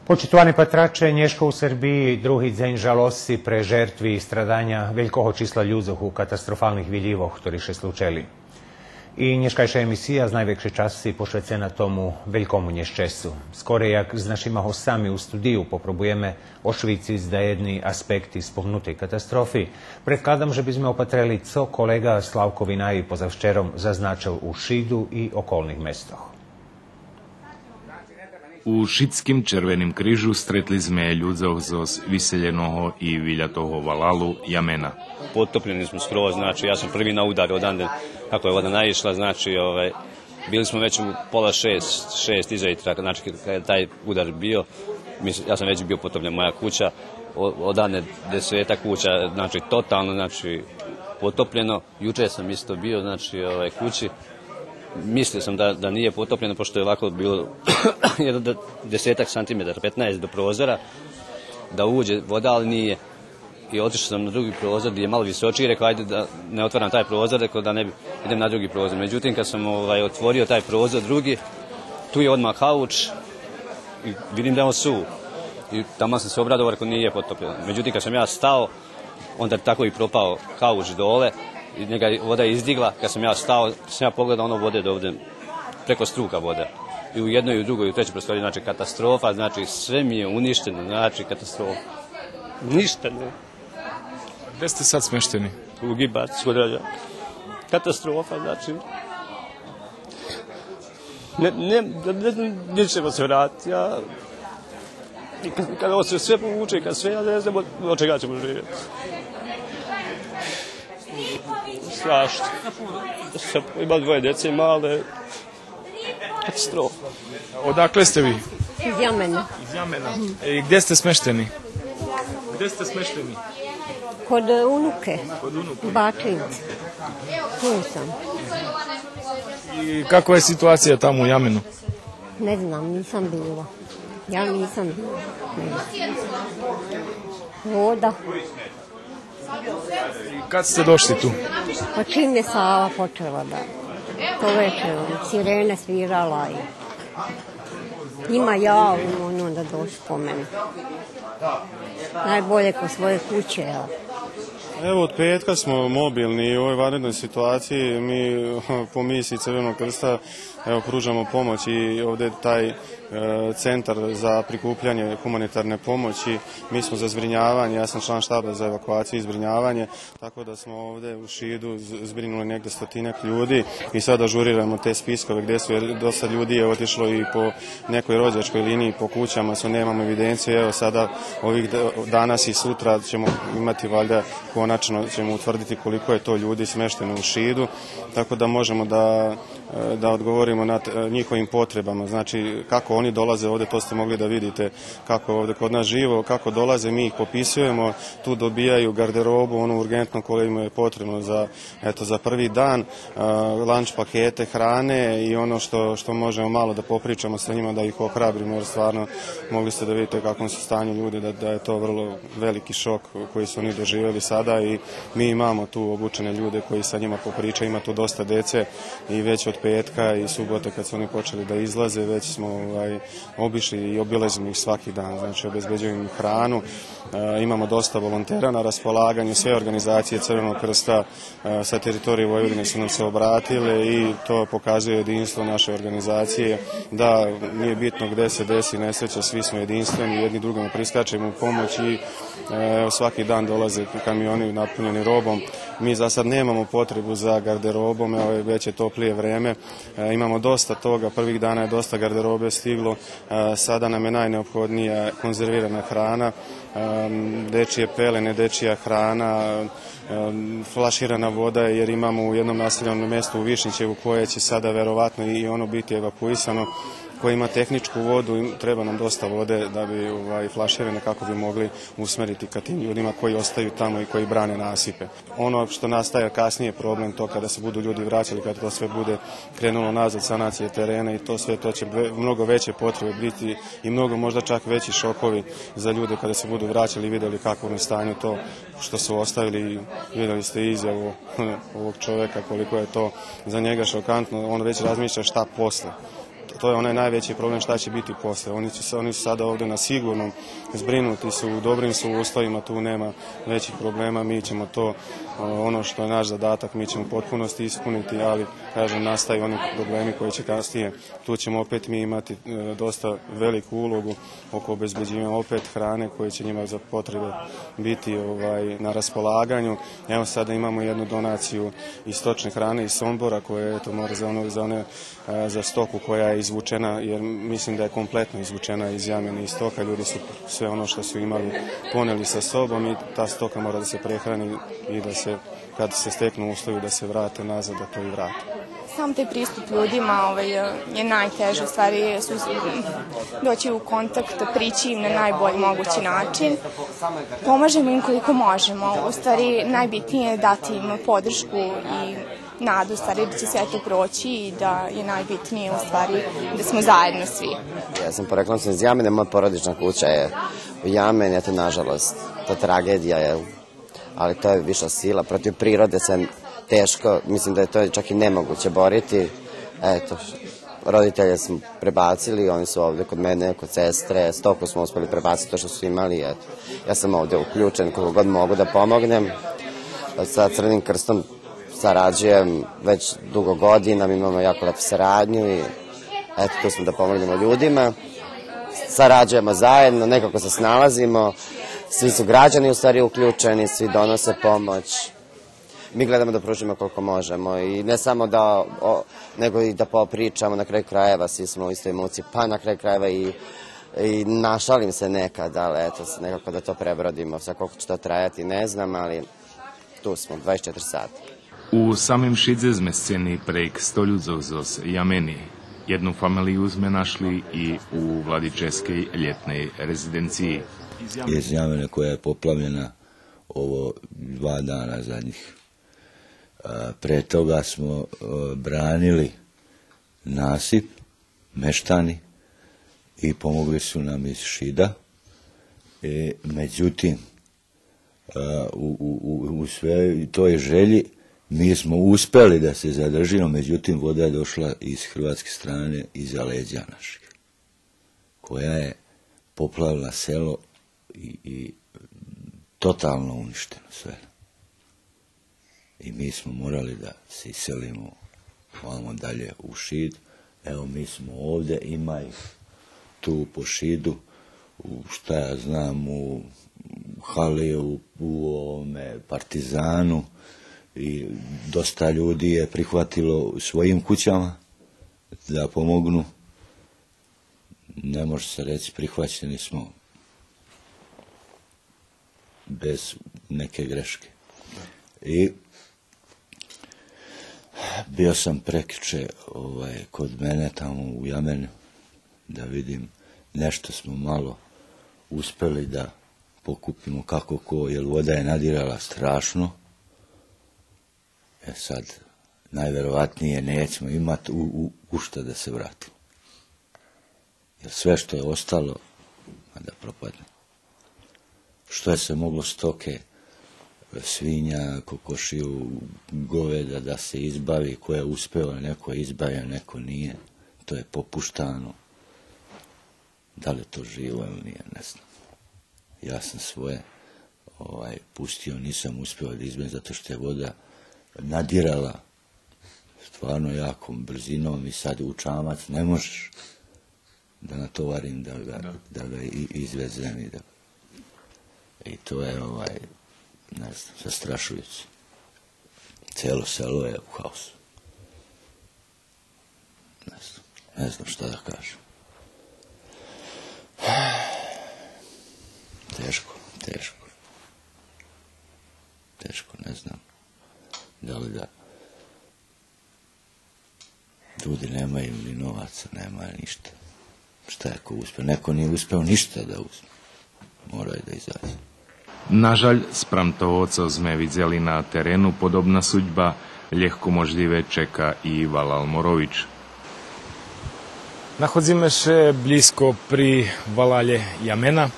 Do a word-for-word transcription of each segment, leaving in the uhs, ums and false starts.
Почитовани патраче, нєшка у Сербиї други дзень жалосци пре жертви и страданя велького числа людзох у катастрофалних вилївох хтори ше случели. И нєшкайша емисия з найвекшей часци пошвецена тому велькому нєщесцу. Скорей як з нашима госцами у студию попробуєме ошвициц даєдни аспекти спомнутей катастрофи, предкладам же бизме опатрели цо колеґа Славко Винаї позавчером зазначел у Шиду и околних местох. У Шидским Червеним крижу стретли зме людзох зоз виселєного и вилятого валалу Ямена. Potopljeni smo skroz, znači, ja sam prvi na udar odande, kako je voda naišla, znači, ovaj, bili smo već u pola šest, šest iza jutra, znači, kad je taj udar bio, mislim, ja sam već bio potopljen, moja kuća, o-, odande desetak kuća, znači, totalno, znači, potopljeno. Juče sam isto bio, znači, ovaj, kući. Mislio sam da, da nije potopljeno, pošto je ovako bilo jedno de-, desetak santimetara, petnaest do prozora, da uđe voda, ali nije. I otišao sam na drugi prozor gdje je malo visočiji, rekao, „Ajde da ne otvaram taj prozor”, rekao, „da ne bi, idem na drugi prozor.” Međutim, kad sam, ovaj, otvorio taj prozor drugi, tu je odmah kauč i vidim da je on suv. I tamo sam se obradovao, rekao, „Nije potopljeno.” Međutim, kad sam ja stao, onda tako i propao kauč dole i njega je voda izdigla. Kad sam ja stao, sam ja pogledao, ono, vode do ovdje, preko struka vode. I u jednoj, i u drugoj, i u trećoj prostoriji, znači, katastrofa, znači, sve mi je uništeno, znači, katastrofa. Ništa ne. Gde ste sad smešteni? U Gibac, kod Rađa. Katastrofa, znači. Ne, ne, ne znam gdje ćemo se vratiti, ja. I kad, kad ovo se sve povuče, kad sve, ja ne znam od, od čega ćemo živjeti. Strašno. Sa-, ima dvoje djece male. Katastrofa. Odakle ste vi? Iz Jamena. Iz Jamena. E, gde ste smešteni? Gde ste smešteni? Kod, e, unuke. Kod unuke. Bakinci. Tu sam. I kakva je situacija tamo u Jamenu? Ne znam, nisam bila. Ja nisam bila. Ne znam. Voda. I kad ste došli tu? Pa čim je Sava počela da, to večerom, sirena svirala i ima jao, ima ono da dođu po mene. Najbolje ko svoje kuće, jel? Evo, od petka smo mobilni u ovoj vanrednoj situaciji. Mi po misiji Crvenog krsta, evo, pružamo pomoć i ovdje taj, e, centar za prikupljanje humanitarne pomoći. Mi smo za zbrinjavanje, ja sam član štaba za evakuaciju i zbrinjavanje, tako da smo ovdje u Šidu z-, zbrinuli negdje stotinak ljudi i sad ažuriramo te spiskove gdje su, jer dosta ljudi je otišlo i po nekoj rođačkoj liniji, po kućama su, nemamo evidencije. Evo sada, ovih d-, danas i sutra ćemo imati, valjda, konačno ćemo utvrditi koliko je to ljudi smešteno u Šidu, tako da možemo da, e, da odgovorimo na t-, njihovim potrebama. Znači, kako oni dolaze ovdje, to ste mogli da vidite kako je ovdje kod nas živo, kako dolaze, mi ih popisujemo, tu dobijaju garderobu, onu urgentno koja im je potrebno za, eto, za prvi dan, e, lunch pakete hrane i ono što, što možemo malo da popričamo sa njima, da ih ohrabrimo, jer stvarno mogli ste da vidite u kakvom su stanju ljudi, da, da je to vrlo veliki šok koji su oni doživjeli sada i mi imamo tu obučene ljude koji sa njima popričaju, ima tu dosta dece i već od petka i subote kad su oni počeli da izlaze, već smo, ovaj, obišli i obilazimo ih svaki dan, znači obezbeđujemo im hranu. E, imamo dosta volontera na raspolaganju, sve organizacije Crvenog krsta, e, sa teritorije Vojvodine su nam se obratile i to pokazuje jedinstvo naše organizacije, da nije bitno gde se desi nesreća, svi smo jedinstveni, jedni drugima priskačemo u pomoć i, e, evo, svaki dan dolaze kamioni napunjeni robom. Mi za sad nemamo potrebu za garderobom, evo, već je toplije vreme, e, imamo dosta toga, prvih dana je dosta garderobe stiglo, e, sada nam je najneophodnija konzervirana hrana, e, dečije pelene, dečija hrana, e, flaširana voda, jer imamo u jednom naseljenom mestu u Višnjićevu koje će sada verovatno i ono biti evakuisano, koje ima tehničku vodu, i treba nam dosta vode da bi, ovaj, flaširane kako bi mogli usmeriti ka tim ljudima koji ostaju tamo i koji brane nasipe. Ono što nastaje kasnije problem, to kada se budu ljudi vraćali, kada to sve bude krenulo nazad, sanacije terena i to sve, to će ve-, mnogo veće potrebe biti i mnogo možda čak veći šokovi za ljude kada se budu vraćali i videli u kakvom je stanju to što su ostavili. I videli ste izjavu ovog čoveka koliko je to za njega šokantno, on već razmišlja šta posle. To je onaj najveći problem šta će biti posle. Oni će se, oni su sada ovde na sigurnom, zbrinuti su, u dobrim su uslovima, tu nema većih problema, mi ćemo to, o, ono što je naš zadatak, mi ćemo u potpunosti ispuniti, ali, kažem, nastaju oni problemi koji će kasnije, tu ćemo opet mi imati, e, dosta veliku ulogu oko obezbeđivanja opet hrane koje će njima za potrebe biti, ovaj, na raspolaganju. Evo, sada imamo jednu donaciju i stočne hrane iz Sombora, koja je, eto, mora za ono, za one, e, za stoku koja je izvučena, jer mislim da je kompletno izvučena iz Jamene i stoka. Ljudi su sve ono što su imali poneli sa sobom i ta stoka mora da se prehrani i da se, kad se steknu uslovi, da se vrate nazad, da to i vrate. Sam taj pristup ljudima, ovaj, je najteže, u stvari, su, doći u kontakt, prići im na najbolji mogući način. Pomažemo im koliko možemo. U stvari, najbitnije je dati im podršku i nadu, u stvari, da će sve to proći i da je najbitnije, u stvari, da smo zajedno svi. Ja sam poreklom sam iz Jamene, moja porodična kuća je u Jameni, eto, nažalost, ta tragedija je, ali to je viša sila, protiv prirode se teško, mislim da je to čak i nemoguće boriti. Eto, roditelje smo prebacili, oni su ovde kod mene, kod sestre, stoku smo uspeli prebaciti, to što su imali, eto. Ja sam ovde uključen koliko god mogu da pomognem. Sa Crvenim krstom sarađujem već dugo godina, mi imamo jako lepu saradnju i eto, tu smo da pomognemo ljudima. Sarađujemo zajedno, nekako se snalazimo. Svi su građani u stvari uključeni, svi donose pomoć. Mi gledamo da pružimo koliko možemo i ne samo da, o, nego i da popričamo, na kraju krajeva svi smo u istoj muci, pa na kraju krajeva i, i našalim se nekad, ali eto, nekako da to prebrodimo. Sad koliko će to trajati, ne znam, ali tu smo, dvadeset četiri sata. У самим Шидзе змесцени прейґ сто людзох зоз Ямени. Єдну фамелию зме нашли и у владическей лєтней резиденциї. Iz Jamene koja je poplavljena ovo dva dana zadnjih. A, pre toga smo, e, branili nasip, meštani, i pomogli su nam iz Šida. E, međutim, a, u, u, u, u sve toj želji mi smo uspeli da se zadržimo, međutim, voda je došla iz hrvatske strane, iza leđa naših, koja je poplavila selo i, i totalno uništeno sve. I mi smo morali da se iselimo vamo dalje u Šid. Evo, mi smo ovde, ima ih tu po Šidu, u, šta ja znam, u Hali, u, u ovome Partizanu, i dosta ljudi je prihvatilo u svojim kućama da pomognu. Ne može se reći, prihvaćeni smo bez neke greške. I bio sam prekjuče, ovaj, kod mene tamo u Jamenu, da vidim, nešto smo malo uspeli da pokupimo kako ko, jer voda je nadirala strašno. E sad, najverovatnije nećemo imat u, u, u šta da se vratimo. Jer sve što je ostalo, ma da propadne. Što je se moglo stoke, svinja, kokošiju, goveda da se izbavi, ko je uspeo, neko je izbavio, neko nije, to je popuštano. Da li je to živo ili nije, ne znam. Ja sam svoje, ovaj, pustio, nisam uspeo da izbavim zato što je voda nadirala stvarno jakom brzinom i sad u čamac ne možeš da natovarim, da ga, da ga i-, izvezem i da, i to je, ovaj, ne znam, zastrašujuće. Celo selo je u haosu. Ne znam, ne znam šta da kažem. Teško, teško. Teško, ne znam. Da li da, ljudi nemaju ni novaca, nemaju ništa. Šta je ko uspeo? Neko nije uspeo ništa da uzme. Morao je da izađe. Нажаль, спрам того цо зме видзели на терену, подобна судьба лєгко можлїве чека и валал Морович. Находзиме ше блїзко при валалє Ямена,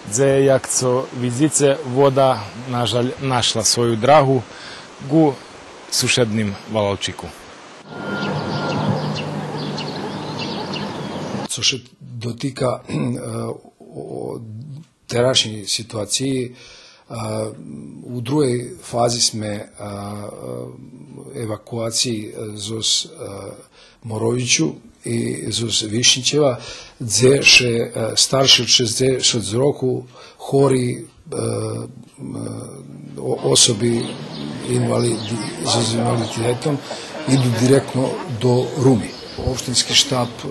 дзе, як цо видзице, вода, нажаль, нашла свою драгу ґу сушедним валалчику. Цо ше дотика, е, о, терашнєй ситуациї, е, у другей фази зме, е, евакуациї, е, зоз, е, Моровичу и зоз Вишнїчева, дзе ше, е, старши од шейсцедзешат року, хори, е, е, о-, особи инвалиди, зоз инвалидитетом иду директно до Руми. Оптински штаб, е,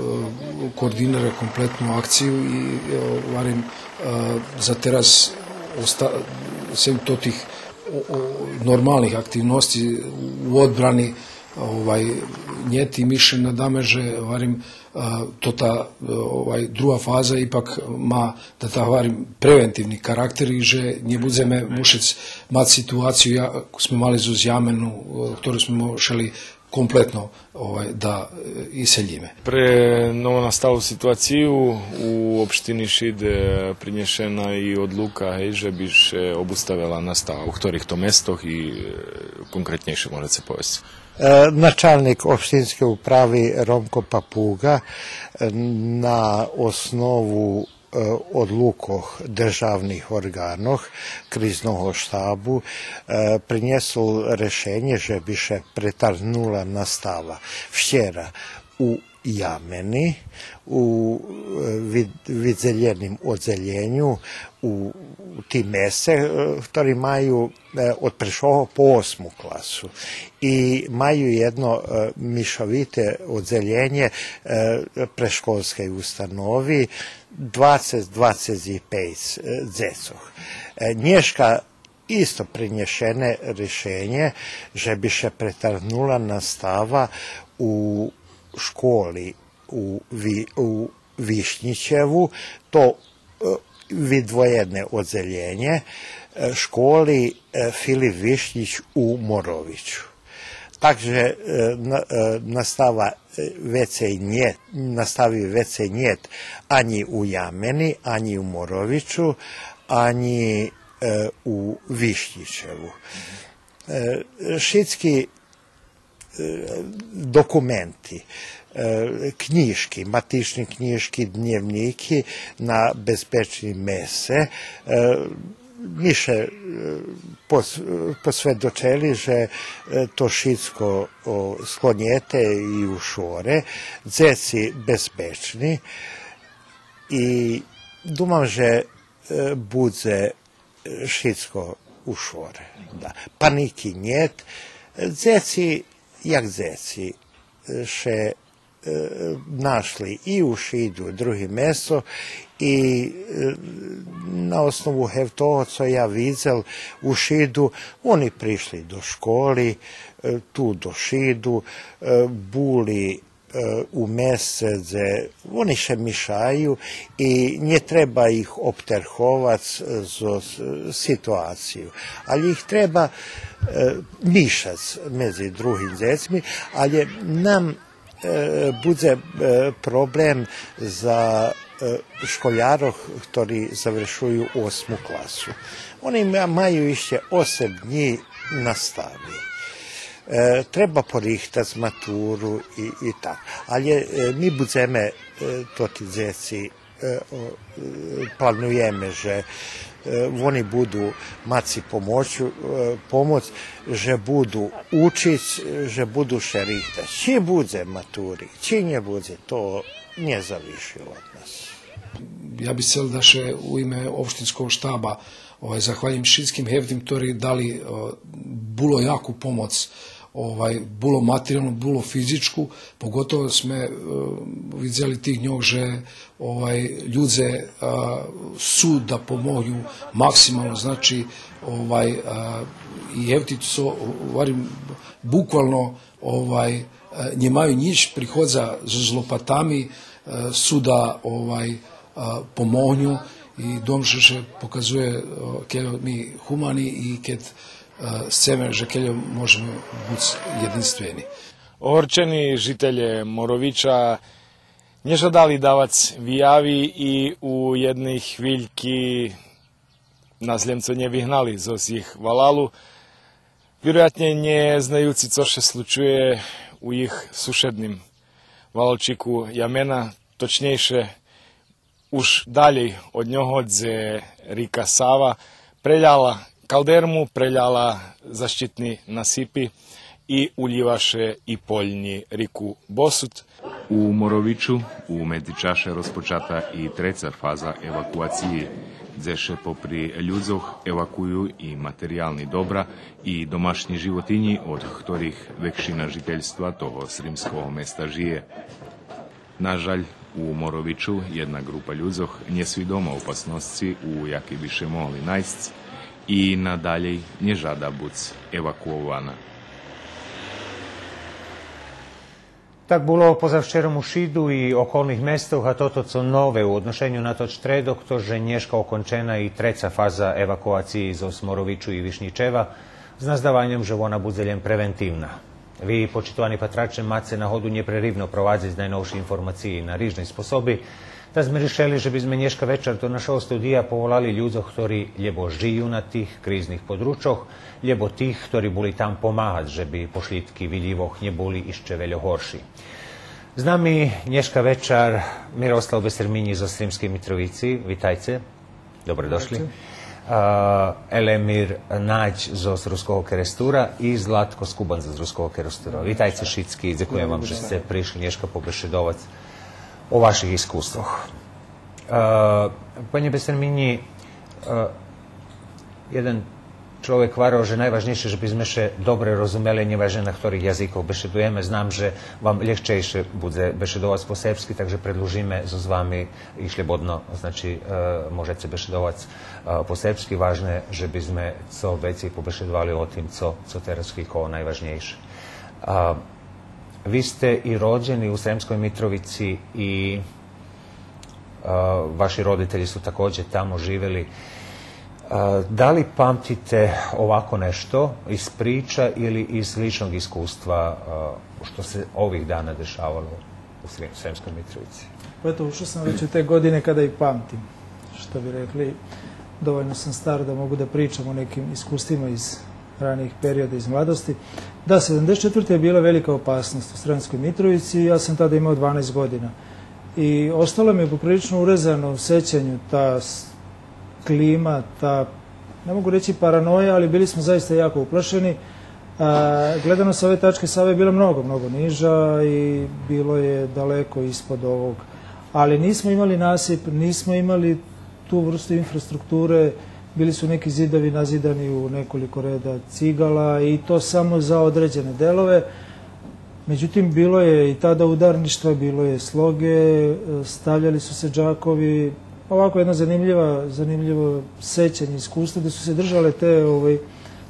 координира комплетну акцию и, е, гварим, е, за тераз оста-, сем тотих, о, о, нормалних активносци у одбрани, овай, нєт, и ми ше надаме же, гварим, е, тота, е, овай, друга фаза ипак ма, да так гварим, превентивни карактер и же нє будземе мушиц мац ситуацию, я-, яку зме мали зоз Ямену, е, хтору зме мушели комплетно, овай, да, е, иселїме. Пре новонасталу ситуацию у оптини Шид, е, принєшена и одлука, гей, же би ше обуставела настава. У хторих то местох и, е, конкретнєйше можеце повесц? Е, началнїк оптинскей управи Ромко Папуґа, е, на основу, е, одлукох державних орґанох, кризного штабу, е, принєсол решенє же би ше претаргнула настава вчера у Ямени, у, е, вид-, видзелєним одзелєню, у, у тим месце, е, хтори маю, е, од першого по осму класу. И маю єдно, е, мишовите одзелєнє, е, предшколскей установи, двацец, двацец и пейц, е, дзецох. Е, нєшка исто принєшене решенє же би ше претаргнула настава у школи у Ви-, у Вишнїчеву, то, е, видвоєне одзелєнє, е, школи, е, Филип Вишнїч у Моровичу. Так же, е, на-, е, настава, е, вецей нє-, настави вецей нєт анї у Ямени, анї у Моровичу, анї, е, у Вишнїчеву. Е, шицки, е, документи, е, кнїжки, матични кнїжки, днєвнїки на безпечни месце. Е, ми ше, е, пос-, посведочели же, е, то шицко, о, склонєте и у шоре, дзеци безпечни и думам же, е, будзе шицко у шоре. Да. Паники нєт. Дзеци, як дзеци, е, ше, е, нашли и у Шиду, друге место, и, е, на основу, гев, того цо я видзел у Шиду, вони пришли до школи, е, ту до Шиду, е, були е, у месце дзе вони ше мишаю и нє треба их обтерховац, е, зоз, е, ситуацию. Алє их треба, е, мишац медзи другим дзецми, алє нам, е, будзе, е, проблем за, е, школярох хтори завершую осму класу. Вони ма-, маю ище осем днї настави. Е, треба порихтац матуру и, и так. Алє, е, ми будземе, е, тоти дзеци, е, о, е, плануєме же, е, вони буду мац помоцу, е, помоц, же буду учиц, же буду ше рихтац. Чи будзе матури, чи нє будзе, то нє завиши од нас. Я би сцел да ше у име оптинского штаба, овай, захвалїм шицким гевтим хтори дали, е, було яку помоц, овай, було материялну, було физичку, поготово зме, е, видзели тих дньох же, овай, людзе, е, су да помогну максимално, значи, овай, е, и гевти цо, гварим, буквално, овай, е, нємаю нїч, приходза зоз лопатами, е, су да, овай, е, помогну и думам же ше показує, е, кельо ми гумани и кед, е, сцеме же кельо можеме буц єдинствени. Огорчени жителє Моровича нє жадали давац вияви и у єдней хвильки нас лєм цо нє вигнали зоз їх валалу, вироятнє нє знаюци цо ше случує у їх сушедним валалчику Ямена, точнєйше, уж далєй од нього, дзе рика Сава преляла калдерму, преляла защитни насипи и улїваше и по нї рику Босут. У Моровичу у медзичаше розпочата и треца фаза евакуациї, дзе ше попри людзох евакую и материялни добра и домашнї животинї, од хторих векшина жительства того сримского места жиє. Нажаль, у Моровичу єдна ґрупа людзох нє свидома опасносци у якей би ше могли найсц и надалєй нє жада буц евакуована. Так було позавчером у Шиду и околних местох, а тото цо нове у одношеню на тот штредок, то же нєшка окончена и треца фаза евакуациї зоз Моровичу и Вишнїчева, з наздаваньом же вона будзе лєм превентивна. Ви, почитовани патраче, маце нагоду нєпреривно провадзиц найновши информациї на рижни способи, та зме ришели же бизме нєшка вечар до нашого студия поволали людзох хтори лєбо жию на тих кризних подручох, лєбо тих хтори були там помагац же би пошлїдки вилївох нє були ище вельо горши. З нами нєшка вечар Мирослав Бесерминї зоз Сримскей Митровици. Витайце. Добре дошли. А, Елемир Надь зоз Руского Керестура и Златко Скубан зоз Руского Керестура. Витайце шицки, дзекуєм вам же сце пришли нєшка побешедовац о ваших искуствох. А, пане Бесерминї, а, єден чловек гварел же найважнєйше же бизме ше добре розумели, нєважнє на хторих язикох бешедуєме. Знам же вам лєгчейше будзе бешедовац по сербски, так же предлужиме зоз вами и шлєбодно, значи, е, можеце бешедовац, е, по сербски. Важне же бизме цо вецей побешедовали о тим цо, цо тераз хикало найважнєйше. А, ви сце и роджени у Сремскей Митровици и А, ваши родителї су такође тамо живели. А, дали памтите овако нешто из прича или из личног искуства, а, што се ових дана дешавало у Срем-, Сремској Митровици? Eto, ušao sam već u te godine kada i pamtim. Što bi rekli, dovoljno sam star da mogu da pričam o nekim iskustvima iz ranijih perioda, iz mladosti. Da, sedamdeset četvrte je bila velika opasnost u Sremskoj Mitrovici, ja sam tada imao dvanaest godina. I ostalo mi je poprilično urezano u sećanju ta s-, klima, ta, ne mogu reći paranoja, ali bili smo zaista jako uplašeni. A, gledano sa ove tačke Save je bila mnogo, mnogo niža i bilo je daleko ispod ovog. Ali nismo imali nasip, nismo imali tu vrstu infrastrukture, bili su neki zidovi nazidani u nekoliko reda cigala i to samo za određene delove. Međutim, bilo je i tada udarništva, bilo je sloge, e, stavljali su se džakovi. Ovako jedno zanimljiva, zanimljivo sećanje, iskustvo gde su se držale te, ovaj,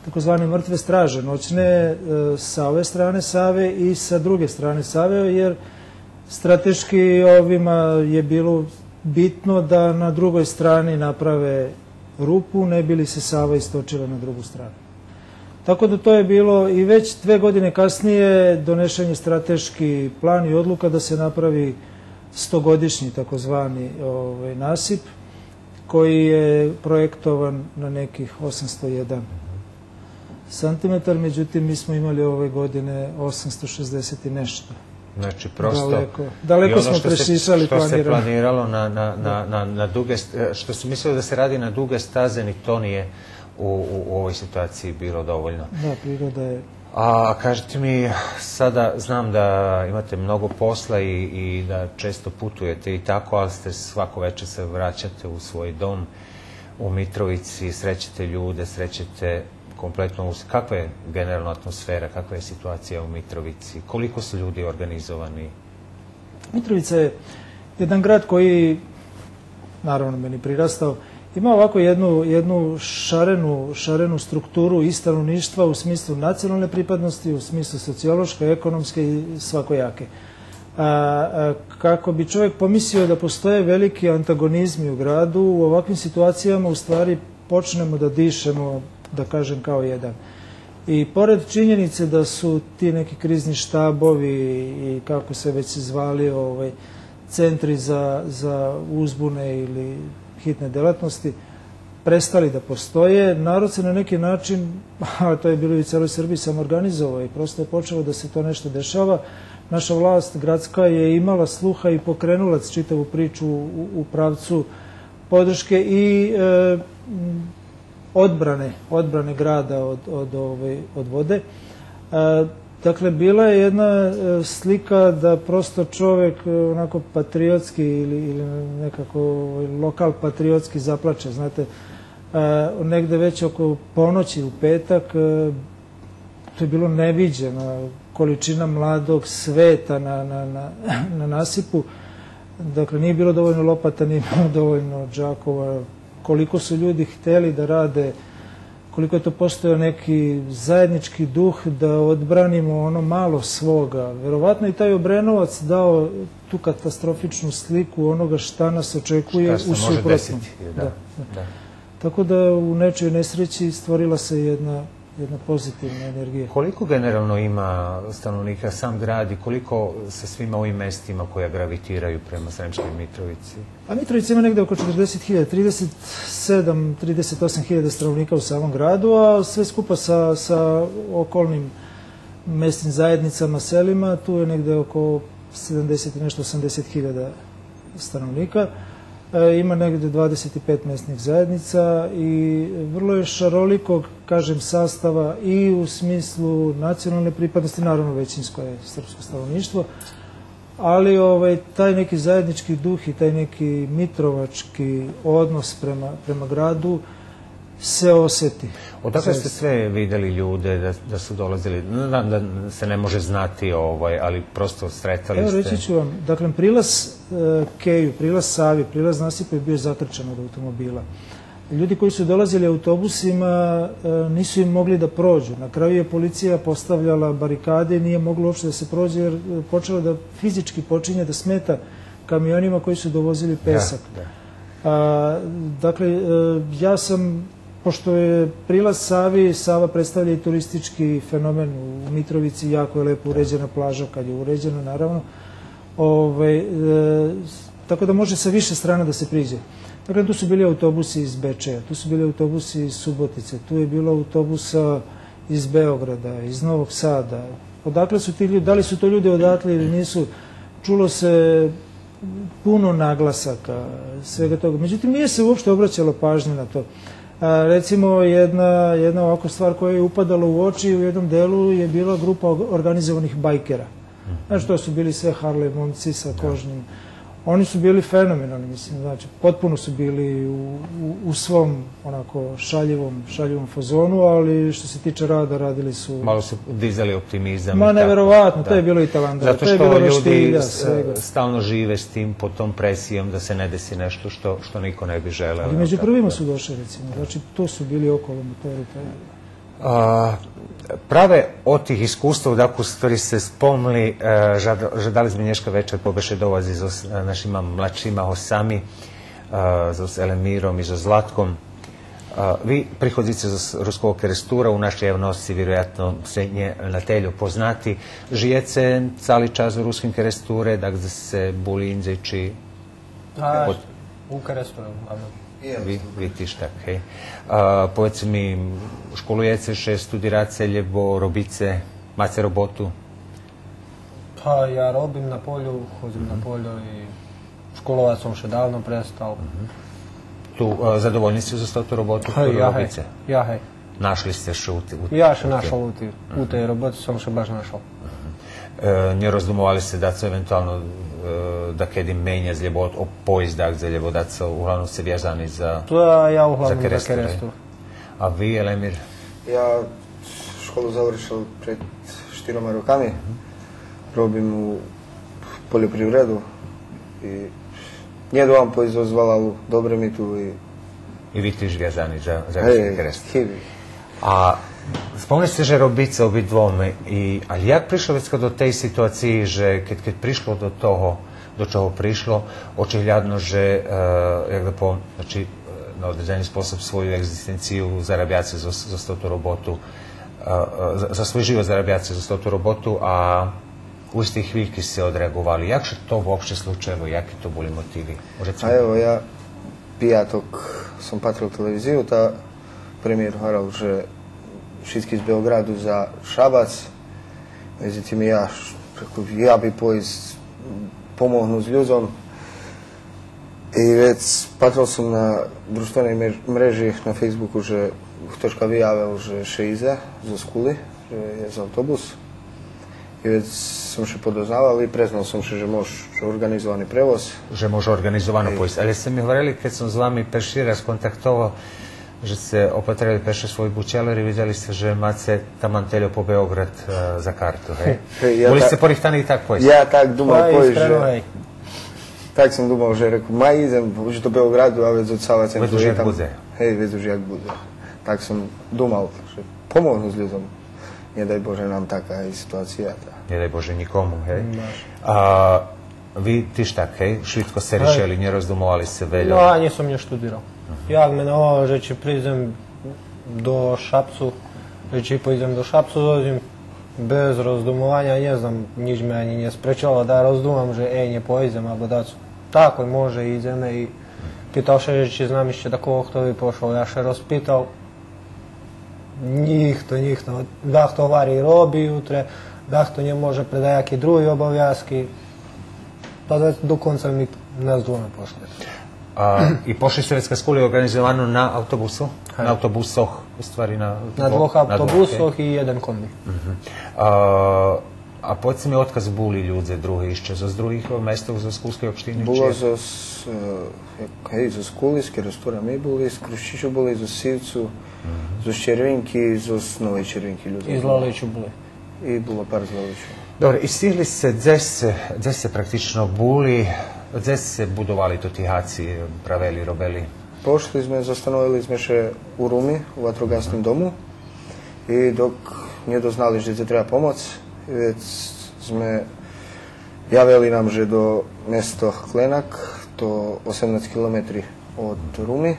takozvane mrtve straže noćne, e, sa ove strane Save i sa druge strane Save, jer strateški ovima je bilo bitno da na drugoj strani naprave rupu, ne bi li se Sava istočila na drugu stranu. Tako da to je bilo i već dve godine kasnije donešen je strateški plan i odluka da se napravi stogodišnji takozvani, ovaj, nasip koji je projektovan na nekih osamsto jedan santimetar, međutim, mi smo imali ove godine osamsto šezdeset i nešto. Znači, prosto, daleko, daleko smo prešišali planirano. I ono što se planiralo na, na, na, na, na duge st-, e, što se mislilo da se radi na duge staze, ni to nije u, u, u ovoj situaciji bilo dovoljno. Da, priroda je. A kažite mi, sada znam da imate mnogo posla i, i da često putujete i tako, ali ste svako veče se vraćate u svoj dom u Mitrovici, srećete ljude, srećete kompletno us-, kakva je generalno atmosfera, kakva je situacija u Mitrovici, koliko su ljudi organizovani? Mitrovica je jedan grad koji, naravno, meni prirastao, ima ovako jednu, jednu šarenu, šarenu strukturu i stanovništva u smislu nacionalne pripadnosti, u smislu sociološke, ekonomske i svakojake. A, a, kako bi čovjek pomislio da postoje veliki antagonizmi u gradu, u ovakvim situacijama u stvari počnemo da dišemo, da kažem, kao jedan. I pored činjenice da su ti neki krizni štabovi i kako se već zvali, ovaj, centri za, za uzbune ili hitne delatnosti prestali da postoje, narod se na neki način, a to je bilo i u celoj Srbiji, samoorganizovao i prosto je počelo da se to nešto dešava, Naša vlast gradska je imala sluha i pokrenula čitavu priču u, u pravcu podrške i, e, m, odbrane, odbrane grada od, od, ovaj, od vode. E, dakle, bila je jedna, e, slika da prosto čovek, e, onako patriotski ili, ili nekako, ovaj, lokal patriotski zaplače, znate. E, negde već oko ponoći u petak, e, to je bilo neviđena količina mladog sveta na, na, na, na nasipu. Dakle, nije bilo dovoljno lopata, nije bilo dovoljno džakova. Koliko su ljudi hteli da rade, koliko je to postojao neki zajednički duh da odbranimo ono malo svoga. Verovatno i taj Obrenovac dao tu katastrofičnu sliku onoga šta nas očekuje. Šta se u može suprotnom desiti, da, da. Da. Tako da u nečijoj nesreći stvorila se jedna, jedna pozitivna energija. Koliko generalno ima stanovnika sam grad i koliko sa svima ovim mestima koja gravitiraju prema Sremskoj Mitrovici? A Mitrovica ima negde oko četrdeset hiljada, trideset sedam, trideset osam hiljada stanovnika u samom gradu, a sve skupa sa, sa okolnim mesnim zajednicama, selima, tu je negde oko sedamdeset i nešto, osamdeset hiljada stanovnika. E, ima negde dvadeset pet mesnih zajednica i vrlo je šarolikog, kažem, sastava i u smislu nacionalne pripadnosti, naravno većinsko je srpsko stanovništvo, ali, ovaj, taj neki zajednički duh i taj neki mitrovački odnos prema, prema gradu se oseti. Odakle ste sve videli ljude da, da su dolazili? Znam da se ne može znati, ovaj, ali prosto sretali ste. Evo, reći ću vam, dakle, prilaz, e, Keju, prilaz Savi, prilaz nasipa je bio zatrčan od automobila. Ljudi koji su dolazili autobusima, e, nisu im mogli da prođu. Na kraju je policija postavljala barikade i nije moglo uopšte da se prođe, jer, e, počelo da fizički počinje da smeta kamionima koji su dovozili pesak. Da, da. A, dakle, e, ja sam, pošto je prilaz Savi, Sava predstavlja i turistički fenomen u Mitrovici, jako je lepo uređena plaža kad je uređena, naravno. Ovaj, e, s-, tako da može sa više strana da se priđe. Dakle, tu su bili autobusi iz Bečeja, tu su bili autobusi iz Subotice, tu je bilo autobusa iz Beograda, iz Novog Sada. Odakle su ti ljudi, da li su to ljudi odatle ili nisu, čulo se puno naglasaka, svega toga. Međutim, nije se uopšte obraćalo pažnje na to. A, recimo, jedna, jedna ovako stvar koja je upadala u oči u jednom delu je bila grupa og-, organizovanih bajkera. Znaš, to su bili sve Harley momci sa kožnim. Oni su bili fenomenalni, mislim, znači, potpuno su bili u, u, u svom, onako, šaljivom, šaljivom fazonu, ali što se tiče rada, radili su... Malo su dizali optimizam i tako. Ma, neverovatno, to je bilo i talanda, to je bilo roštilja, svega. Zato što ljudi s-, stalno žive s tim, pod tom presijom da se ne desi nešto što, što niko ne bi želeo. Ali među prvima su došli, recimo, znači, to su bili okolo motori, to je А, праве од тих искуствох, так, у ствари сце спомли, е, жад-, жадали зме нєшка вечер побешедовац зоз, е, нашима младшима госцами, е, зоз Елемиром и зоз Златком. Е, ви приходзице зоз Руского Керестура, у нашей явносци вироятно сце нє на тельо познати. Жиєце цали час у Руским Керестуре, так, зме були индзей чи А, од- у Керестуре, ладно. Ви, ви тиж так, гей. А, поведзце ми, школуєце ше, студираце, лєбо робице, маце роботу? Па, я робим на полю, ходзим на полю и школовац сом ше давно престал. Ту, а, задовольни сце зоз тоту роботу, котру робице? Гей, я гей. Нашли сце ше у ти-, у ти-, Я ше нашол у ти-, у тей роботи, сом ше баш нашол. Е, нє роздумовали сце дацо евентуално, е, дакеди менєц, лєбо о-, поисц дакадзе, лєбо дацо, углавном сце вязани за, за Керестур? Та я углавном за Керестур. А ви, Елемир? Я школу завршел пред штирома роками. Робим у польопривреду и нє думам поисц зоз валалу, добре ми ту и И ви тиж вязани за, за Керестур. Гей, хиб. А спомнели сце же робице обидвома, и, али як пришло вецка до тей ситуациї же кед, кед пришло до того, до чого пришло, очиглядно же, е, як да повем, значи, е, на одредзени способ свою екзистенцию зарабяце зоз, зоз тоту роботу, е, е, за, за свой живот зарабяце зоз тоту роботу, а у истей хвильки сце одреаґовали. Як ше то вообще случело? Яки то були мотиви? Може... А ево, я пияток сом патрел телевизию, та премиєр гварел же шицки з Беоґраду за Шабац. Медзитим, я ш-, Я би поїсц помогнуц людзом. И вец патрел сом на дружтвеней мер-, мрежи на Фейсбуку же хтошка виявел же ше идзе зоз Кули, же єст автобус. И вец сом ше подознавал и презнал сом ше же мож орґанизовани превоз. Же мож орґанизовано поїсц. Але сце ми говорели, кед сом з вами перши раз контактовал, же сце опатрели перше свой бучлер и видзели сце же маце таман тельо по Беоґрад, е, за карту, гей? Гей, я були та-, сце порихтани и так поїсц? Я так думал, Па, поїсц, же... Гей. Так сом думал же, реку, ма идзем уж до Беоґраду, а вец одсава центру. Вец уж як будзе. Гей, вец уж як будзе. Так сом думал, же помогнуц людзом. Нє дай Боже нам така и ситуация, та. Нє дай Боже нїкому, гей? Баш. А ви тиж так, гей? Швидко сце ришели, нє роздумовали сце вельо. Но, анї сом нє штудирал. Як ме наволали же чи придзем до Шапцу, же чи поїдзем до Шапцу, зоз нїм без роздумованя, нє знам, нїч ме анї нє спречело, да роздумам же, е, нє поїдзем, або дацо. Тако, може, идземе и питал ше же чи знам ище дакого хто би пошол. Я ше розпитал, нїхто, нїхто. Дахто гвари роби утре, дахто нє може пре даяки други обовязки. Та до, до конца ми нас двоє пошли. А, и пошли сце вецка з Кули орґанизовано на автобусу? Гей. На автобусох, у ствари на... На двох, двох автобусох, гей? И єден комби. Мгм. А, а поведзце ми, одкадз були людзе други ище, зоз других местох, зоз Кулскей општини, чи... Було зоз, е, гей, зоз Кули, з Керестура ми були, з Крущичу були, зоз Сивцу, зоз Червинки, зоз Новей Червинки людзе. И з Лаличу були. И було пар з Лаличу. Добре, и стигли сце, дзе сце, дзе сце практично були, дзе сце будовали тоти гаци, правели, робели? Пошли зме, застановели зме ше у Руми, у ватрогасним дому. И док нє дознали же дзе треба помоц, вец зме, явели нам же до место Кленак, то осемнац километри од Руми.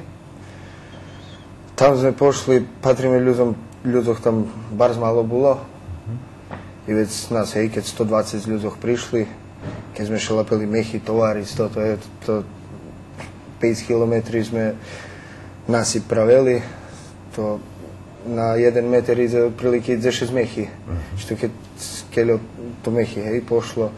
Там зме пошли, патриме людзом, людзох там барз мало було. И вец нас, гей, кед сто двацец людзох пришли, кед зме ше лапели мехи, товари, сто, то є, то пейц километри зме насип правели, то на єден метер идзе отприлики дзешец мехи. Мгм. Што кед скельо то мехи, гей, пошло.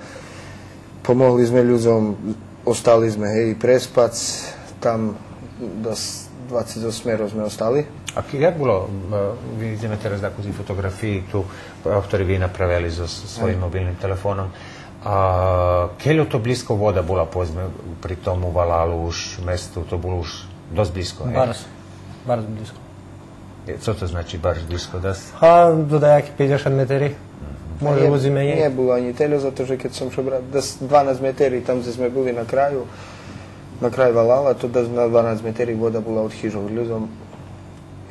Помогли зме людзом, остали зме, гей, преспац, там дас двацец осмеро зме остали. А к-, як було, е, видзиме тераз дакус фотоґрафиї ту, е, хтори ви направели зоз своїм мобилним телефоном. А кельо то блїзко вода була, поведзме, при тому валалу уж месту, то було уж досц блїзко, гей? Барз, барз блїзко. Е, цо то значи барз блїзко, дас? А, до даяки пейдзешат метери. Може, нє, у зиме нє. Нє було анї тельо, зато же кед сом ше бра-, дас дванац метери, там дзе зме були на краю, на край валала, то дас на дванац метери вода була од хижох людзом.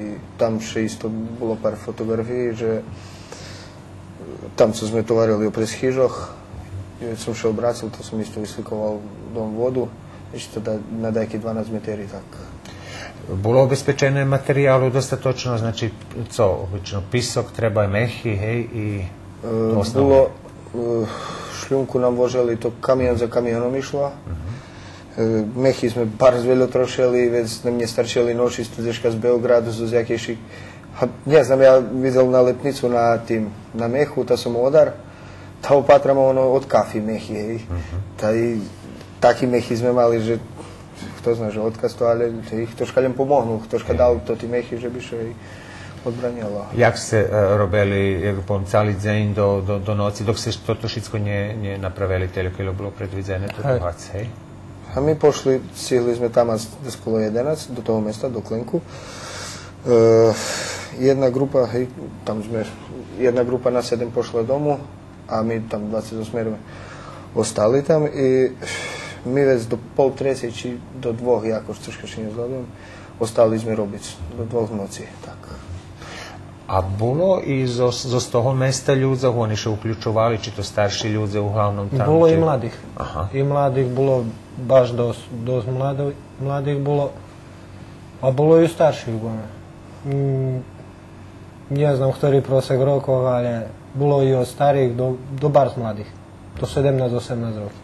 И там ше исто було пар фотоґрафиї, же там цо зме товарели опрез хижох, и кед сом ше обрацел, то сом исто висликовал дом воду, ище да, на даяки дванац метери, так. Було обезпечене материялу достаточно, значи, цо, обично писок, треба мехи, гей, и... Е, основне. Було, е, шлюнку нам возели, то камион за камионом ишло. Мгм. Е, мехи зме барз вельо трошели, вец нам нє старчели ношиц ту дзешка з Беоґраду, зоз якешик. А, нє знам, я видзел налепницу на тим, на меху, та сом одар, та опатрам, оно, од кафи мехи, гей. Мгм. Та и таки мехи зме мали же хто зна же одкадз то, але, гей, хтошка лєм помогнул, хтошка дал тоти мехи же би ше, гей, одбранєло. Як сце, е, робели, як повем, цали дзень до, до, до ноци, док сце тото шицко нє, нє направели тельо кельо було предвидзене, то... Гей. Гей? А ми пошли, стигли зме там аж дас коло єденац до того места, до Кленку. Е, єдна ґрупа, гей, там зме, єдна ґрупа нас седем пошла дому, а ми там двацец осмеро остали там и ми вец до пол трецей чи до двох, якош, цошка ше нє згадуєм, остали зме робиц до двох ноци, так. А було и зоз, зоз того места людзох, они ше уключовали, чи то старши людзе углавном там, чи... Було и младих. Ага. И младих було баш досц, досц младо-, младих було, а було и старших, бо, м, нє знам хтори просек рокох, але було и од старих до, до барз младих, до седемнац, осемнац роки.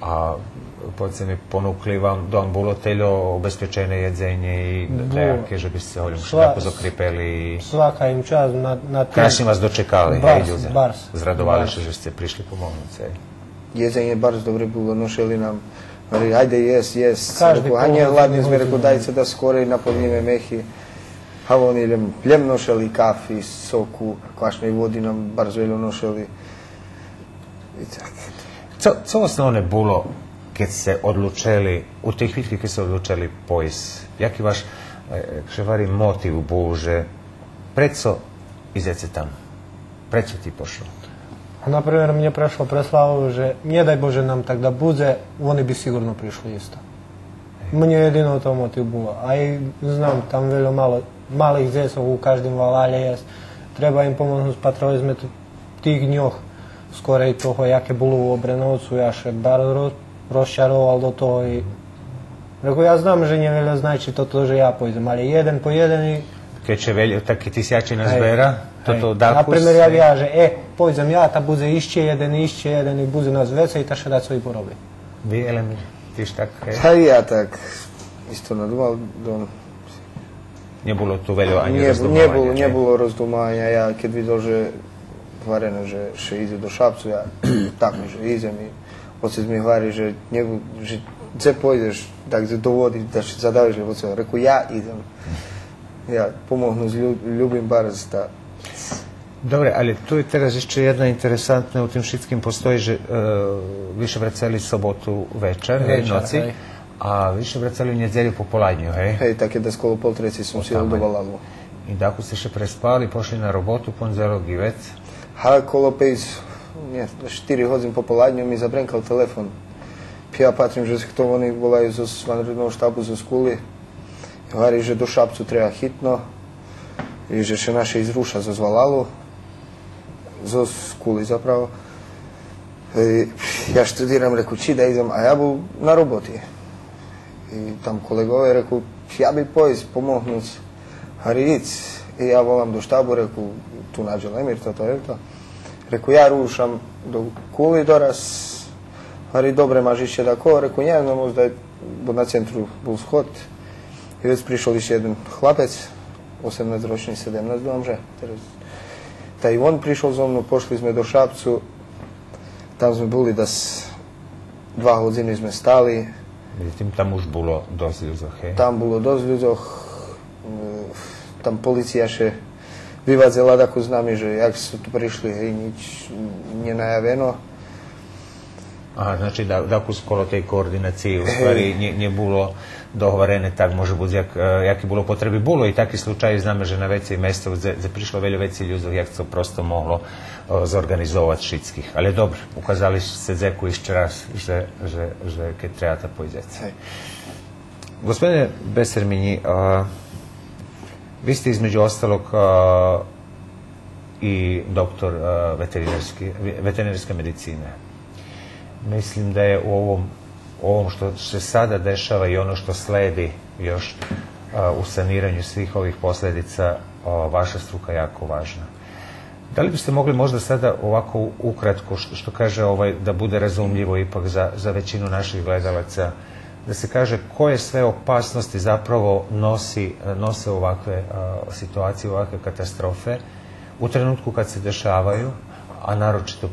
А поведзце ми, понукли вам, да вам було тельо обезпечене єдзенє и даяке же би сце голєм шляпу закрипели? Свака им част на, на тим. Крашнє вас дочекали, гей, людзе? Барз, барз. Зрадовали ше же сце пришли помогнуц, гей? Єдзенє барз добре було, ношели нам. Гварели: „Айде єсц, єсц.“ Кажди... Реку: „А нє гладни зме“, реку, „дайце да скорей наполнїме мехи.“ А вони лєм, лєм ношели кафи, соку, квашней води нам барз вельо ношели. И так. Цо, цо основне було кед сце одлучели, у тей хвильки кед сце одлучели пойсц? Яки ваш, е, як ше гвари, мотив бул же прецо идзеце там? Прецо ти пошол? А, на пример, мнє прешло през главу же, нє дай Боже нам так да будзе, вони би сиґурно пришли исто. Мнє єдино то мотив було. А и знам, там вельо мало, малих дзецох у каждим валалє єст. Треба им помогнуц, патрове зме тих дньох скорей того, яке було у Обреновцу, я ше барз роз-, розчаровал до того и реку, я знам же нє вельо значи тото же я пойдзем, але єден по єден и... Кед ше вельо, таки тисячи назбера, тото дакус... На пример, як я, же, е, пойдзем я, та будзе ище єден, ище єден и будзе нас вецей, та ше дацо и пороби. Ви, Елемир, тиж так, е? Та и я так исто надумал, до Нє було ту вельо анї роздумованя, нє було роздумованя. Я кед видзел же гварено же ше идзе до Шапцу, я так же идзем и оцец ми гвари же нє бу-, же дзе пойдзеш, так дзе до води, да ше задавиш, лєбо цо, реку, я идзем. Я помогнуц лю-, любим барз, та. Добре, але ту є тераз ище єдна интересантна, у тим шицким постої же, е, ви ше врацели соботу вечар, гей, ноци. А ви ше врацели у нєдзелю пополадню, гей? Гей, так єден коло пол трецей сом сидзел до валалу. И дакус сце ше преспали, пошли на роботу, пондзелок и вец? Га, коло пейц, нє, штири годзин пополадню ми забренкал телефон. Я патрим же хто, вони волаю зоз ванредного штабу зоз Кули. Гвари же до Шапцу треба хитно. И же ше наши изруша зоз валалу. Зоз Кули заправо. Е, я штудирам, реку, чи да идзем, а я бул на роботи. И там колеґове реку, я би пойсц помогнуц. Гвари, идз. И я волам до штабу, реку, ту надзел Емир, тото, тото. Реку, я рушам до Кули дораз. Гвари, добре, маш ище дакого? Реку, нє знам, можда, бо на центру бул сход. И вец пришол ище єден хлапец, осемнац рочни, седемнац, думам же тераз. Та и вон пришол зо мну, пошли зме до Шапцу, там зме були дас два годзини зме стали. Медзитим, там уж було досц людзох, гей? Там було досц людзох, е, там полиция ше вивадзела дакус з нами, же як сце ту пришли, гей, нїч нє наявено. Ага, значи, да, дакус коло тей координациї, у ствари, нє, нє було догварене так, може буц, як, е, яки було потреби. Було и таки случаї, знаме же на вецей местох дзе, дзе пришло вельо вецей людзох, як цо просто могло, е, зорґанизовац шицких. Але добре, указали сце дзеку ище раз же, же, же кед треба, та пойдзеце. Гей. Господине Бесерминї, а, ви сце, између осталог, а, и доктор, а, ветеринарски, ве-, ветеринарскей медицине. Мислим да је у овом, у овом што се сада дешава и оно што следи још, а, у санирању свих ових последица, а, ваша струка јако важна. Да ли бисте могли можда сада овако укратко, што, што каже, овај, да буде разумљиво ипак за, за већину наших гледалаца, да се каже које све опасности заправо носи, носе овакве, а, ситуације, овакве катастрофе у тренутку кад се дешавају, а нарочито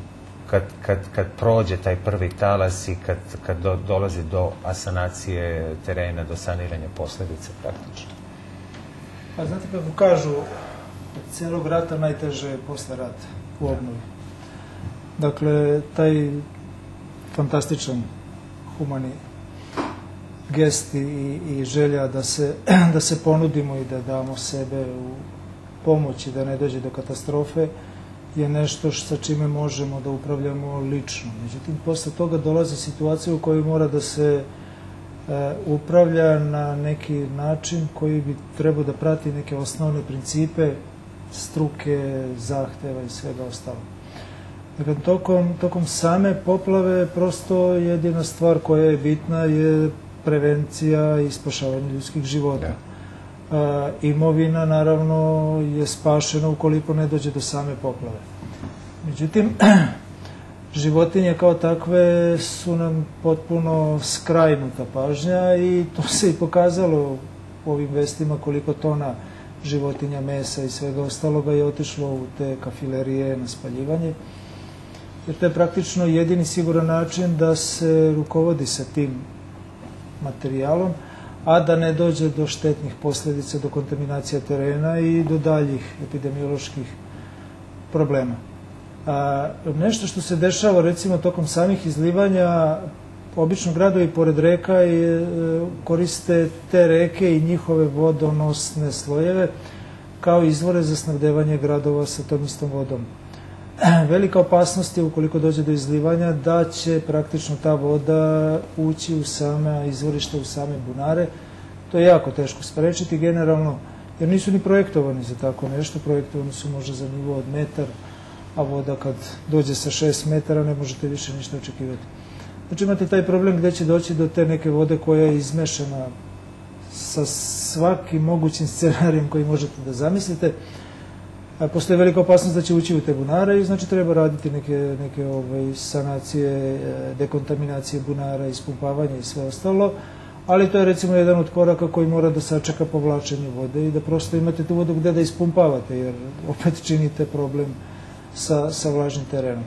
кад, кад, кад прође тај први талас и кад, кад до-, долази до асанације терена, до санирања последица практично? Pa znate kako kažu, od cijelog rata najteže je posle rata, u obnovi. Dakle, taj fantastičan humani gest i, i želja da se, da se ponudimo i da damo sebe u pomoć i da ne dođe do katastrofe je nešto š-, sa čime možemo da upravljamo lično. Međutim, posle toga dolazi situacija u kojoj mora da se, e, upravlja na neki način koji bi trebao da prati neke osnovne principe struke, zahteva i svega ostalog. Dakle, tokom, tokom same poplave prosto jedina stvar koja je bitna je prevencija i spašavanje ljudskih života. Da. A, imovina, naravno, je spašena ukoliko ne dođe do same poplave. Međutim, Životinje kao takve su nam potpuno skrajnuta pažnja i to se i pokazalo u ovim vestima koliko tona životinja, mesa i svega ostaloga je otišlo u te kafilerije na spaljivanje, jer to je praktično jedini siguran način da se rukovodi sa tim materijalom, a da ne dođe do štetnih posledica, do kontaminacija terena i do daljih epidemioloških problema. A, nešto što se dešava, recimo, tokom samih izlivanja, obično gradovi pored reka, e, koriste te reke i njihove vodonosne slojeve kao izvore za snabdevanje gradova sa tom istom vodom. Velika opasnost je, ukoliko dođe do izlivanja, da će praktično ta voda ući u sama izvorišta, u same bunare. To je jako teško sprečiti generalno, jer nisu ni projektovani za tako nešto. Projektovani su možda za nivo od metar, a voda kad dođe sa šest metara ne možete više ništa očekivati. Znači, imate taj problem gde će doći do te neke vode koja je izmešana sa svakim mogućim scenarijem koji možete da zamislite. A, postoji velika opasnost da će ući u te bunare i, znači, treba raditi neke, neke, ovaj, sanacije, e, dekontaminacije bunara, ispumpavanje i sve ostalo, ali to je, recimo, jedan od koraka koji mora da sačeka povlačenje vode i da prosto imate tu vodu gde da ispumpavate, jer opet činite problem sa, sa vlažnim terenom.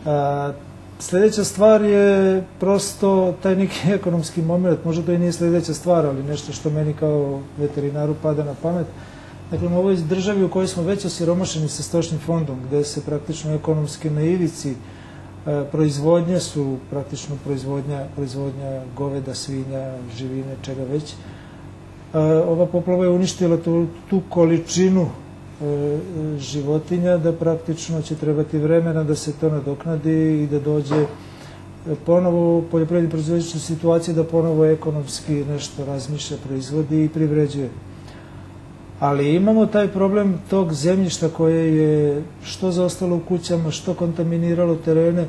A, sledeća stvar je prosto taj neki ekonomski moment, možda to i nije sledeća stvar, ali nešto što meni kao veterinaru pada na pamet. Dakle, u ovoj državi u kojoj smo već osiromašeni sa stočnim fondom, gde se praktično ekonomski na ivici, e, proizvodnje su praktično proizvodnja, proizvodnja goveda, svinja, živine, čega već, e, ova poplava je uništila tu, tu količinu, e, životinja, da praktično će trebati vremena da se to nadoknadi i da dođe, e, ponovo poljoprivredni proizvođač u situaciju da ponovo ekonomski nešto razmišlja, proizvodi i privređuje. Ali imamo taj problem tog zemljišta koje je što zaostalo u kućama, što kontaminiralo terene,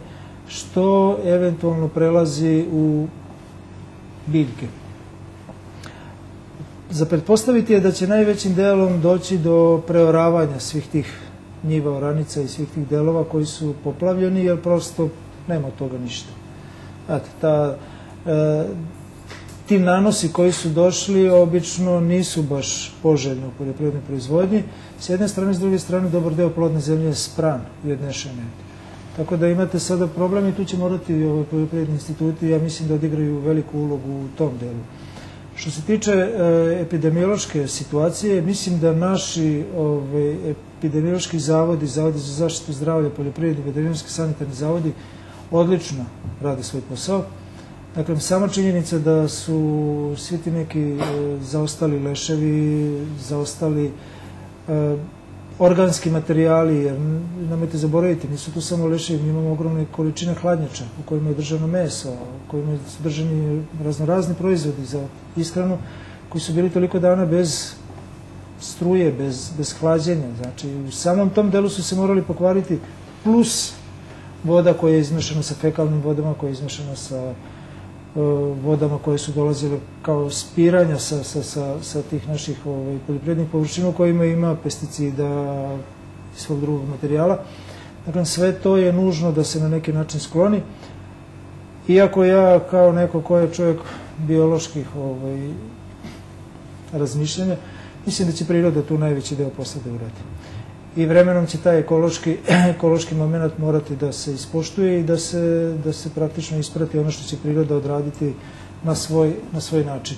što eventualno prelazi u biljke. Za pretpostaviti je da će najvećim delom doći do preoravanja svih tih njiva, oranica i svih tih delova koji su poplavljeni, jer prosto nema od toga ništa. Znate, ta, e, ti nanosi koji su došli obično nisu baš poželjni u poljoprivrednoj proizvodnji. S jedne strane, s druge strane, dobar deo plodne zemlje je spran i odnešen negde. Tako da imate sada problem i tu će morati, ovaj, poljoprivredni instituti, ja mislim, da odigraju veliku ulogu u tom delu. Što se tiče, e, epidemiološke situacije, mislim da naši, ovaj, epidemiološki zavodi, zavodi za zaštitu zdravlja, poljoprivredni, veterinarski, sanitarni zavodi odlično rade svoj posao. Dakle, sama činjenica da su svi ti neki, e, zaostali leševi, zaostali, e, organski materijali, jer n-, nemojte zaboraviti, nisu to samo leševi, mi imamo ogromne količine hladnjača u kojima je držano meso, u kojima su držani raznorazni proizvodi za ishranu, koji su bili toliko dana bez struje, bez, bez hlađenja. Znači, u samom tom delu su se morali pokvariti, plus voda koja je izmešana sa fekalnim vodama, koja je izmešana sa, e, vodama koje su dolazile kao spiranja sa, sa, sa, sa tih naših, ovaj, poljoprivrednih površina u kojima ima pesticida i svog drugog materijala. Dakle, sve to je nužno da se na neki način skloni. Iako ja, kao neko ko je čovjek bioloških, ovaj, razmišljanja, mislim da će priroda tu najveći deo posla da uradi. I vremenom će taj ekološki, ekološki moment morati da se ispoštuje i da se, da se praktično isprati ono što će priroda odraditi na svoj, na svoj način.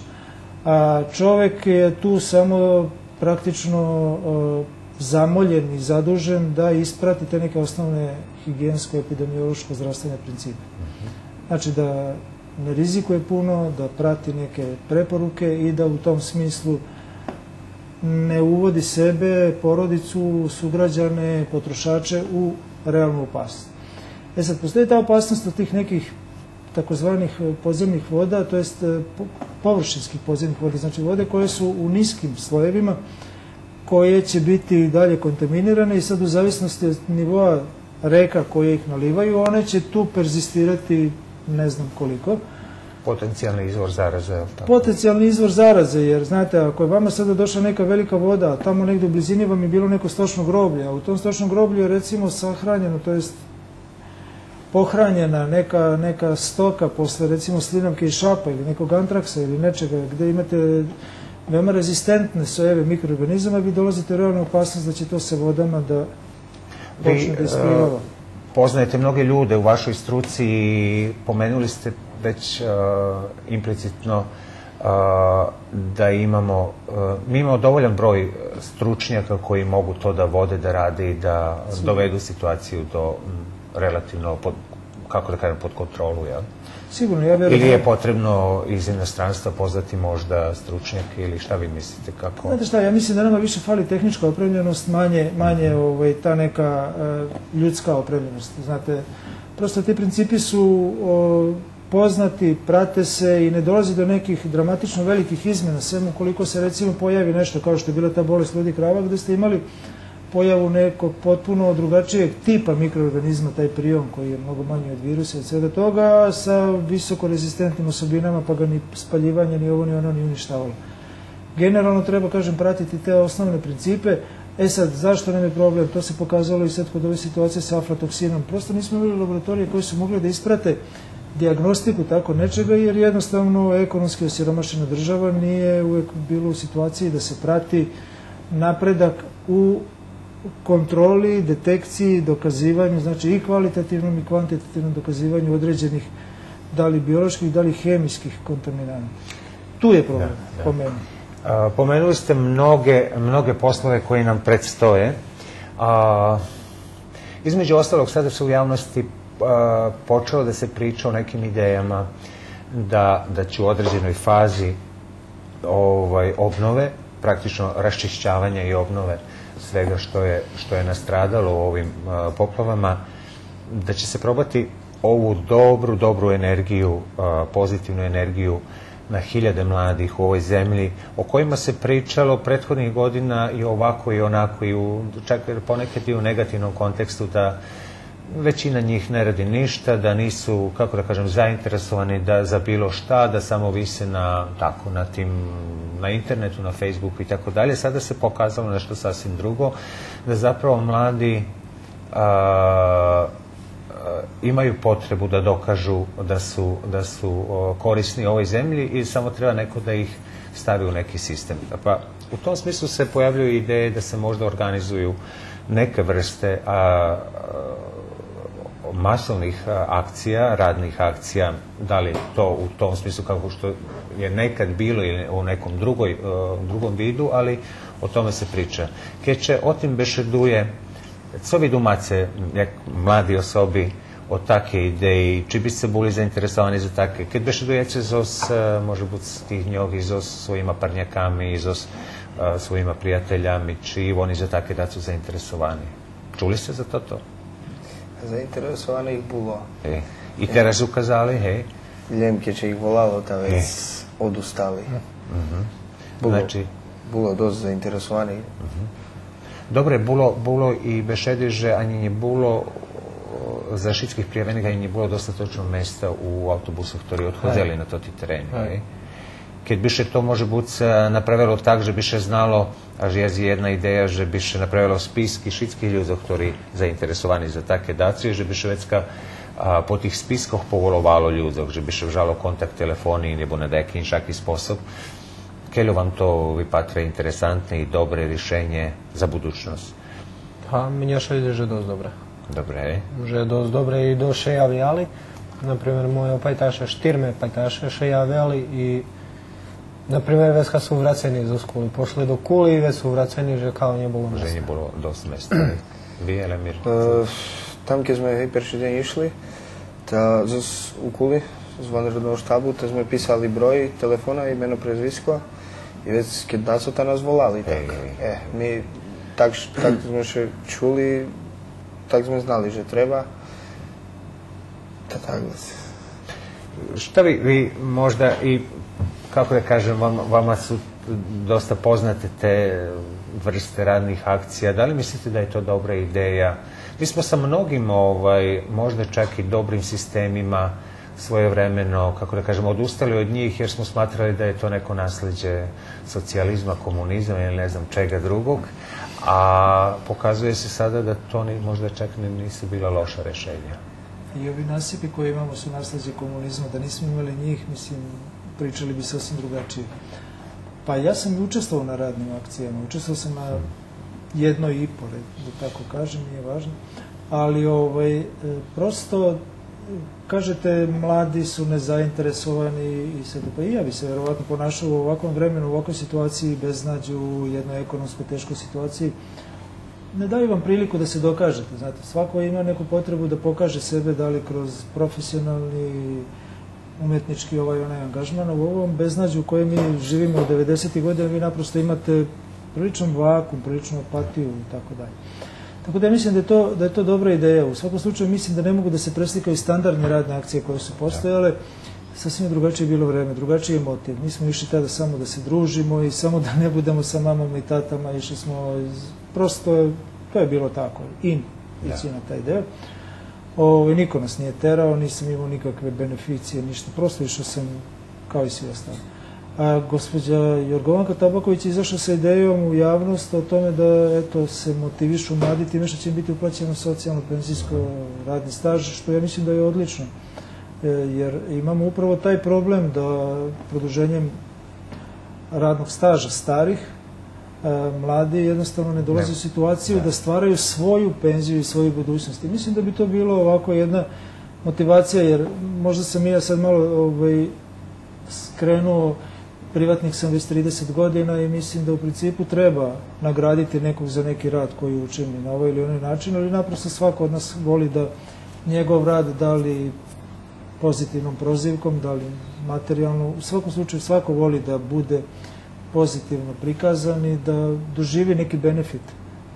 A čovek je tu samo praktično, e, zamoljen i zadužen da isprati te neke osnovne higijensko-epidemiološko-zdravstvene principe. Znači, da ne rizikuje puno, da prati neke preporuke i da u tom smislu ne uvodi sebe, porodicu, sugrađane, potrošače u realnu opasnost. E sad, postoji ta opasnost od tih nekih takozvanih, e, podzemnih voda, to jest, e, po-, površinskih podzemnih voda, znači vode koje su u niskim slojevima, koje će biti i dalje kontaminirane i sad, u zavisnosti od nivoa reka koje ih nalivaju, one će tu perzistirati ne znam koliko. Potencijalni izvor zaraze, jel tako? Potencijalni izvor zaraze, jer, znate, ako je vama sada došla neka velika voda, a tamo negde u blizini vam je bilo neko stočno groblje, a u tom stočnom groblju je, recimo, sahranjeno, to jest pohranjena neka, neka stoka posle, recimo, slinavke i šapa ili nekog antraksa ili nečega, gde imate veoma rezistentne sojeve mikroorganizama, vi dolazite u realnu opasnost da će to sa vodama da počne da isplivava. Poznajete mnoge ljude u vašoj struci i pomenuli ste već, e, implicitno, e, da imamo, e, mi imamo dovoljan broj stručnjaka koji mogu to da vode, da rade i da dovedu situaciju do, m, relativno pod, kako da kažem, pod kontrolu, jel? Sigurno, ja verujem. Ili je potrebno iz inostranstva pozvati možda stručnjake ili šta vi mislite, kako? Znate šta, ja mislim da nama više fali tehnička opremljenost, manje, manje, ovaj, ta neka, e, ljudska opremljenost. Znate, prosto ti principi su, o, poznati, prate se i ne dolazi do nekih dramatično velikih izmena, sem ukoliko se, recimo, pojavi nešto kao što je bila ta bolest ludih krava, gde ste imali pojavu nekog potpuno drugačijeg tipa mikroorganizma, taj prion koji je mnogo manji od virusa i od svega toga, sa visoko rezistentnim osobinama, pa ga ni spaljivanje, ni ovo, ni ono, ni uništavalo. Generalno treba, kažem, pratiti te osnovne principe. E sad, zašto nam je problem? To se pokazalo i sad kod ove situacije sa aflatoksinom. Prosto nismo imali laboratorije koje su mogle da isprate dijagnostiku tako nečega, jer jednostavno ekonomski osiromašena država nije uvek bila u situaciji da se prati napredak u kontroli, detekciji, dokazivanju, znači i kvalitativnom i kvantitativnom dokazivanju određenih, da li bioloških, da li hemijskih kontaminanata. Tu je problem, po meni. A, pomenuli ste mnoge, mnoge poslove koji nam predstoje. A, između ostalog, sada se u javnosti, a, počelo da se priča o nekim idejama da, da će u određenoj fazi, ovaj, obnove, praktično raščišćavanja i obnove svega što je, što je nastradalo u ovim, a, poplavama, da će se probati ovu dobru, dobru energiju, a, pozitivnu energiju na hiljade mladih u ovoj zemlji, o kojima se pričalo prethodnih godina i ovako i onako, i u, čak ponekad i u negativnom kontekstu, da većina njih ne radi ništa, da nisu, kako da kažem, zainteresovani da, za bilo šta, da samo vise na, tako, na tim, na internetu, na Facebooku i tako dalje. Sada se pokazalo nešto sasvim drugo, da zapravo mladi, a, a, imaju potrebu da dokažu da su, da su, o, korisni ovoj zemlji i samo treba neko da ih stavi u neki sistem. Pa u tom smislu se pojavljuju ideje da se možda organizuju neke vrste, a, a, masovnih, a, akcija, radnih akcija, da li to u tom smislu kako što je nekad bilo ili u nekom drugoj, e, drugom vidu, ali o tome se priča. Кед ше о тим бешедує, цо ви думаце, як млади особи, о такей идеї? Чи би сце були заинтересовани за таке? Кед бешедуєце зоз, е, може буц, з тих ньох и зоз своїма парняками, и зоз, е, своїма приятелями, чи вони за таке дацо заинтересовани? Чули сце за тото? Заинтересованих було. Е, и тераз указали, гей? Лєм кед ше их волало, та вец одустали. Було, Значи, було досц заинтересованих. Добре, було, було и бешеди же анї нє було, о, за шицких приявених, анї нє було достаточно места у автобусох хтори одходзели на тоти терени, гей? Кед би ше то, може буц, е, направело так же би ше знало, аж єст єдна идея же би ше направело списки шицких людзох хтори заинтересовани за таке дацо, же би ше вецка, а, по тих спискох поволовало людзох, же би ше вжало контакт телефони, нєбо на даяки иншаки способ. Кельо вам то випатре интересантне и добре ришенє за будучносц? Па, мнє ше види же досц добре. Добре. Же досц добре и досц ше явяли. Например, мойо пайташе, штирме пайташе ше явяли и, например, вецка су врацени зоз Кули. Пошли до Кули и вец су врацени же као нє було места. Же нє було досц места. Ви, Елемир? Е, там кед зме, гей, перши дзень ишли, та зоз, у Кули, з ванредного штабу, та зме писали брой телефона, имено, презвиско, и вец кед дацо, та нас волали, так. Гей, гей. Е, ми так, так зме ше чули, так зме знали же треба. Та так да се. Шта ви, ви можда и, како да кажем, вам, вама су доста познате те врсте радних акция. Да ли мислите да је то добра идеја? Ми смо са многим, овај, можда чак и добрим системима својевремено, како да кажем, одустали од њих јер смо сматрали да је то неко наслеђе социјализма, комунизма или не знам чега другог, а показује се сада да то ни, можда чак ни нису била лоша решења. I ovi nasipi koje imamo su nasleđe komunizma, da nismo imali njih, mislim, pričali bi sasvim drugačije. Pa ja sam i učestvovao na radnim akcijama, učestvovao sam na jedno i po, re-, da tako kažem, nije važno, ali, ovaj, e, prosto, kažete, mladi su nezainteresovani i sve to, pa i ja bi se verovatno ponašao u ovakvom vremenu, u ovakvoj situaciji, beznađu, u jednoj ekonomskoj teškoj situaciji. Ne daju vam priliku da se dokažete, znate, svako ima neku potrebu da pokaže sebe, da li kroz profesionalni, umetnički, ovaj, onaj angažman, a u ovom beznađu u kojem mi živimo od devedesetih godina, vi naprosto imate priličan vakum, priličnu apatiju i tako dalje. Tako da ja mislim da je to, da je to dobra ideja. U svakom slučaju mislim da ne mogu da se preslikaju standardne radne akcije koje su postojale. Sasvim je drugačije bilo vreme, drugačiji je motiv. Mi smo išli tada samo da se družimo i samo da ne budemo sa mamom i tatama, išli smo iz, prosto, to je bilo tako, in, da, ići na taj deo. Ovaj, niko nas nije terao, nisam imao nikakve beneficije, ništa, prosto išao sam kao i svi ostali. A gospođa Jorgovanka Tabaković izašla sa idejom u javnost o tome da, eto, se motivišu mladi time što će im biti uplaćeno socijalno, penzijsko, radni staž, što ja mislim da je odlično. E, jer imamo upravo taj problem da produženjem radnog staža starih, e, mladi jednostavno ne dolaze u situaciju da stvaraju svoju penziju i svoju budućnost. I mislim da bi to bilo ovako jedna motivacija, jer možda sam i ja sad malo, ovaj, skrenuo, privatnik sam već trideset godina i mislim da u principu treba nagraditi nekog za neki rad koji je učinjen na ovaj ili onaj način, ali naprosto svako od nas voli da njegov rad, da li pozitivnom prozivkom, da li materijalno, u svakom slučaju svako voli da bude pozitivno prikazan i da doživi neki benefit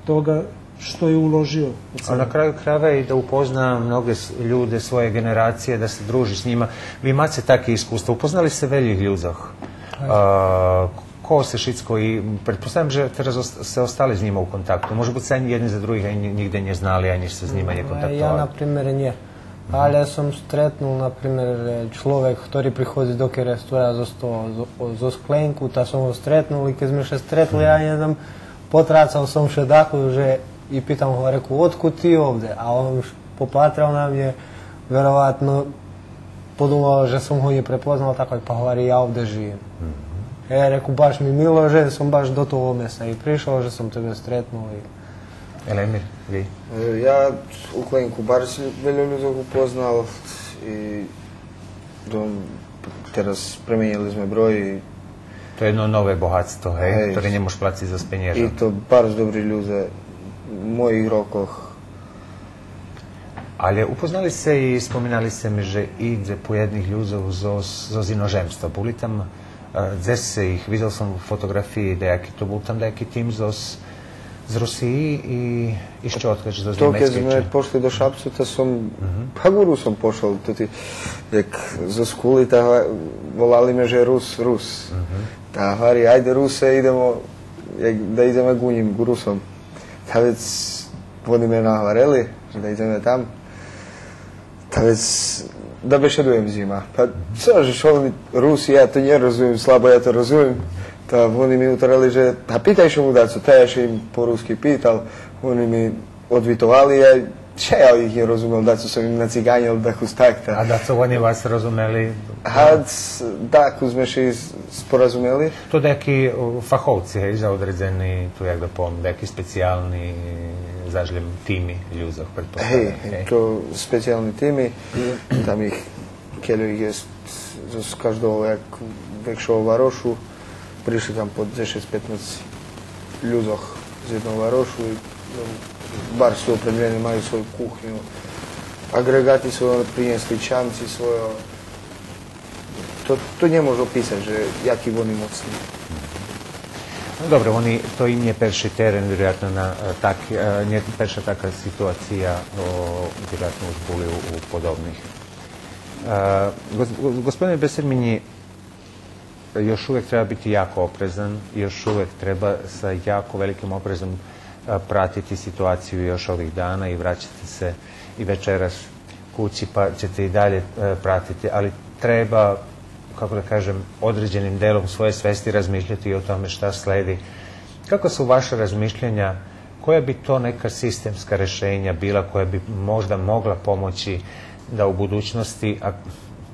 toga što je uložio od sebe. A na kraju krajeva i da upozna mnoge s-, ljude svoje generacije, da se druži s njima. Ви маце таке искуство. Упознали сце велїх людзох. А, кого сце шицко и, предпоставям же тераз ост-, сце остали з нїма у контакту. Може буц сце анї єдни за других анї нїґдзе нє знали, анї сце з нїма нє контактовали. Я, например, нє. Але сом стретнул, например, чловек хтори приходзи до Керестура зоз то-, зоз, зоз Кленку, та сом го стретнул и кед зме ше стретли, я нє знам, потрацал сом ше даху, же и питам го, реку, одкуд ти овде? А он ш-, попатрал на мнє, вероватно подумал же сом го нє препознал, так па говори, я овде жиєм. Е, реку, баш ми мило же сом баш до того места и пришол, же сом тебе стретнул и Елемир, ви? Е, я у Кленку барз вельо людзох упознал и до-, тераз пременєли зме број и То је једно нове богатство, гей, гей, хторе нє можеш плациц зоз пенєжа. И то барз добри людзе, моїх рокох. Але упознали сце и споминали сце ми же идзе по єдних людзох зоз, зоз иножемства. Були там, е, дзе сце их, видзел сом фотоґрафиї даяки, то бул там даяки тим зоз З Русиї и, и што одкач зоз Нємецкей? То кед зме пошли до Шапцу, та сом, па, ґу Русом пошол, то ти, як зоз Кули, та волали ме же Рус, Рус. Та гвари, айде, Русе, идземе, як, да идземе ґу нїм, ґу Русом. Та вец вони ме нагварели, же да идземе там. Та вец да бешедуєм з нїма. Па цо же, шо вони, Руси, я то нє розумим, слабо я то розумим. Та вони ми утерели же, та питай ше му дацо, та я ше им по руски питал, вони ми одвитовали, я, ше я їх нє розумел, дацо сом им нациґанєл, дакус так, та. А дацо вони вас розумели? А, ц-, дакус зме ше и с-, споразумели. То даяки, о, фаховци, гей, за одредзени, ту як да повем, даяки специялни, заш лєм тими людзох, предпоставям, гей, гей? То специялни тими, там их, кельо их єст з, з каждого як векшого варошу, пришли там по дзешец-петнац людзох з єдного варошу и, но, барз су опремлєни, маю свою кухню, аґреґати свойо принєсли, чамци свойо. То, то нє мож описац, же яки вони моцни. Но добре, вони, то им нє перши терен, вироятно, на, е, так, е, нє перша така ситуация, о, вироятно уж були у, у подобних. Е, гос-, гос-, господине Бесерминї, још увек треба бити јако опрезан, још увек треба са јако великим опрезом, е, пратити ситуацију још ових дана и враћати се и вечерас кући, па ћете и даље, е, пратити, али треба, како да кажем, одређеним делом своје свести размишљати и о томе шта следи. Каква су ваша размишљања, која би то нека системска решења била која би можда могла помоћи da u budućnosti, a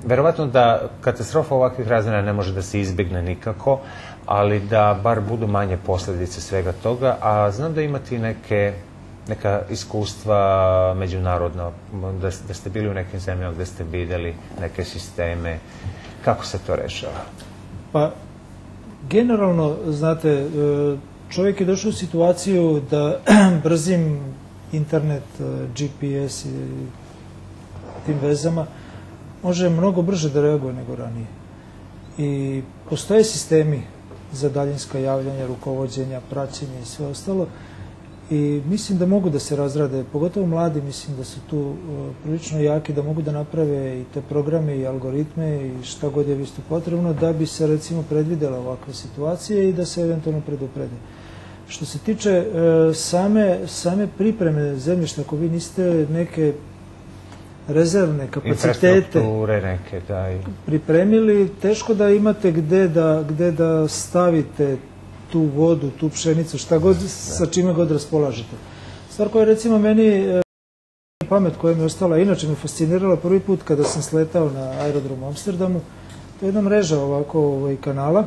verovatno da katastrofa ovakvih razmjera ne može da se izbegne nikako, ali da bar budu manje posledice svega toga, a znam da imate i neke, neka iskustva međunarodna, da, da ste bili u nekim zemljama gde ste videli neke sisteme, kako se to rešava? Pa, generalno, znate, e, čovjek je došao u situaciju da brzim internet, e, G P S i tim vezama može mnogo brže da reaguje nego ranije. I postoje sistemi za daljinska javljanja, rukovođenja, praćenja i sve ostalo. I mislim da mogu da se razrade, pogotovo mladi, mislim da su tu, e, prilično jaki, da mogu da naprave i te programe i algoritme i šta god je isto potrebno da bi se, recimo, predvidela ovakva situacija i da se eventualno preduprede. Što se tiče, e, same, same pripreme zemljišta, ako vi niste neke rezervne kapacitete Infrastrukture neke, da, i pripremili, teško da imate gde da, gde da stavite tu vodu, tu pšenicu, šta god, sa čime god raspolažete. Stvar koja je, recimo, meni, e, pamet koja mi je ostala, inače me fascinirala prvi put kada sam sletao na aerodromu u Amsterdamu, to je jedna mreža ovako, ovaj, kanala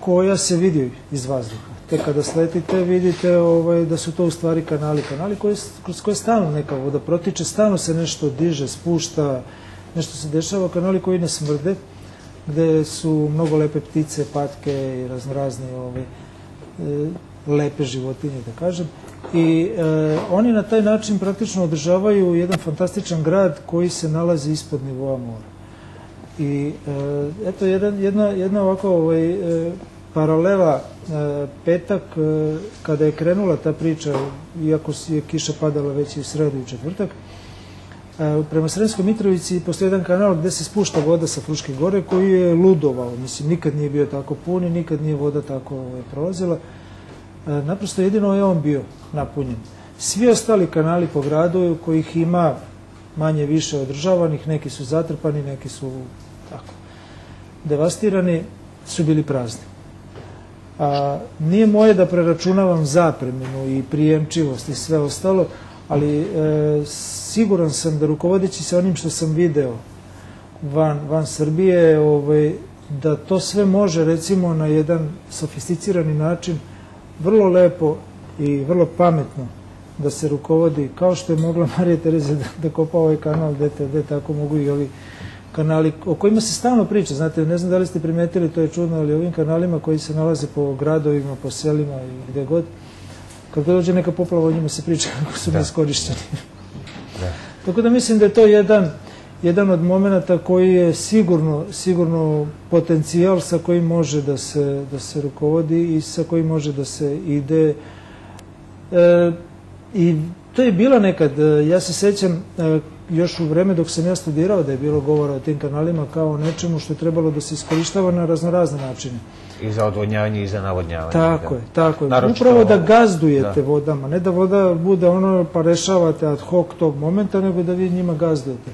koja se vidi iz vazduha. Tek kada sletite, vidite, ovaj, da su to u stvari kanali, kanali koje, kroz koje stalno neka voda protiče, stalno se nešto diže, spušta, nešto se dešava, kanali koji ne smrde, gde su mnogo lepe ptice, patke i raznorazne, ovaj, e, lepe životinje, da kažem. I, e, oni na taj način praktično održavaju jedan fantastičan grad koji se nalazi ispod nivoa mora. I, e, eto, jedan, jedna, jedna ovako, ovaj, e, paralela, e, petak, e, kada je krenula ta priča, iako s-, je kiša padala već i u sredu i četvrtak, e, prema Sremskoj Mitrovici postoji jedan kanal gde se spušta voda sa Fruške gore koji je ludovao, mislim, nikad nije bio tako pun i nikad nije voda tako, ovaj, prolazila. E, naprosto jedino je on bio napunjen. Svi ostali kanali po gradu, kojih ima manje više održavanih, neki su zatrpani, neki su tako devastirani, su bili prazni. A, nije moje da preračunavam zapreminu i prijemčivost i sve ostalo, ali, e, siguran sam da, rukovodeći se onim što sam video van, van Srbije, ovaj, da to sve može, recimo, na jedan sofisticirani način vrlo lepo i vrlo pametno da se rukovodi, kao što je mogla Marija Terezija da, da kopa ovaj kanal D T D, tako mogu i ovi kanali o kojima se stalno priča. Znate, ne znam da li ste primetili, to je čudno, ali ovim kanalima koji se nalaze po gradovima, po selima i gde god, kad god dođe neka poplava, o njima se priča kako su neiskorišćeni. Tako da mislim da je to jedan, jedan od momenata koji je sigurno, sigurno potencijal sa kojim može da se, da se rukovodi i sa kojim može da se ide. E, i to je bila nekad, e, ja se sećam, e, još u vreme dok sam ja studirao, da je bilo govora o tim kanalima kao o nečemu što je trebalo da se iskorištava na raznorazne načine. I za odvodnjavanje i za navodnjavanje. Tako je, tako je. Naročito upravo da gazdujete vodama, ne da voda bude ono pa rešavate ad hoc tog momenta, nego da vi njima gazdujete.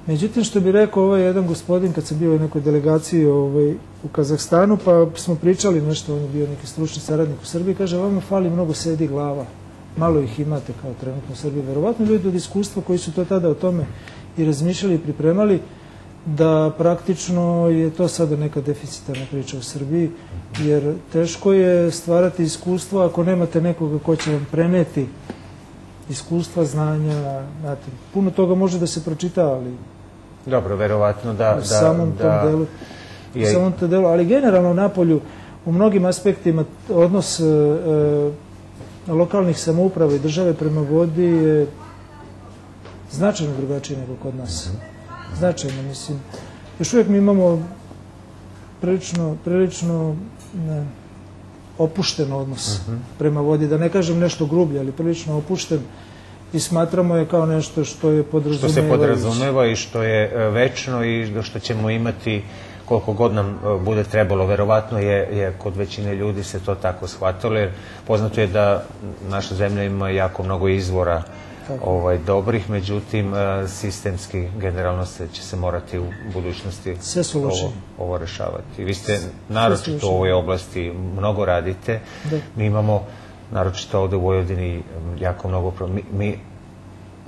Međutim, što bi rekao ovaj jedan gospodin, kad sam bio u nekoj delegaciji, ovaj, u Kazahstanu, pa smo pričali nešto, on je bio neki stručni saradnik u Srbiji, kaže: „Vama fali mnogo sedi glava, malo ih imate kao trenutno u Srbiji.” Verovatno ljudi od iskustva koji su to tada o tome i razmišljali i pripremali, da praktično je to sada neka deficitarna priča u Srbiji, jer teško je stvarati iskustvo ako nemate nekoga ko će vam preneti iskustva, znanja, znate, puno toga može da se pročita, ali Dobro, verovatno da, u da, samom tom da delu, u je samom tom delu, ali generalno napolju, u mnogim aspektima, odnos, e, e, lokalnih samouprava i države prema vodi je značajno drugačiji nego kod nas. Značajno, mislim. Još uvijek mi imamo prilično, prilično, ne, opušten odnos prema vodi, da ne kažem nešto grublje, ali prilično opušten, i smatramo je kao nešto što je što se podrazumeva i što je, e, večno i što ćemo imati koliko god nam, e, bude trebalo. Verovatno je, je kod većine ljudi se to tako shvatilo, jer poznato je da naša zemlja ima jako mnogo izvora, ovaj, dobrih, međutim, e, sistemski, generalno se, će se morati u budućnosti ovo, ovo rešavati. Vi ste naročito u ovoj oblasti mnogo radite. Mi imamo, naročito ovde u Vojvodini, jako mnogo pro-, mi, mi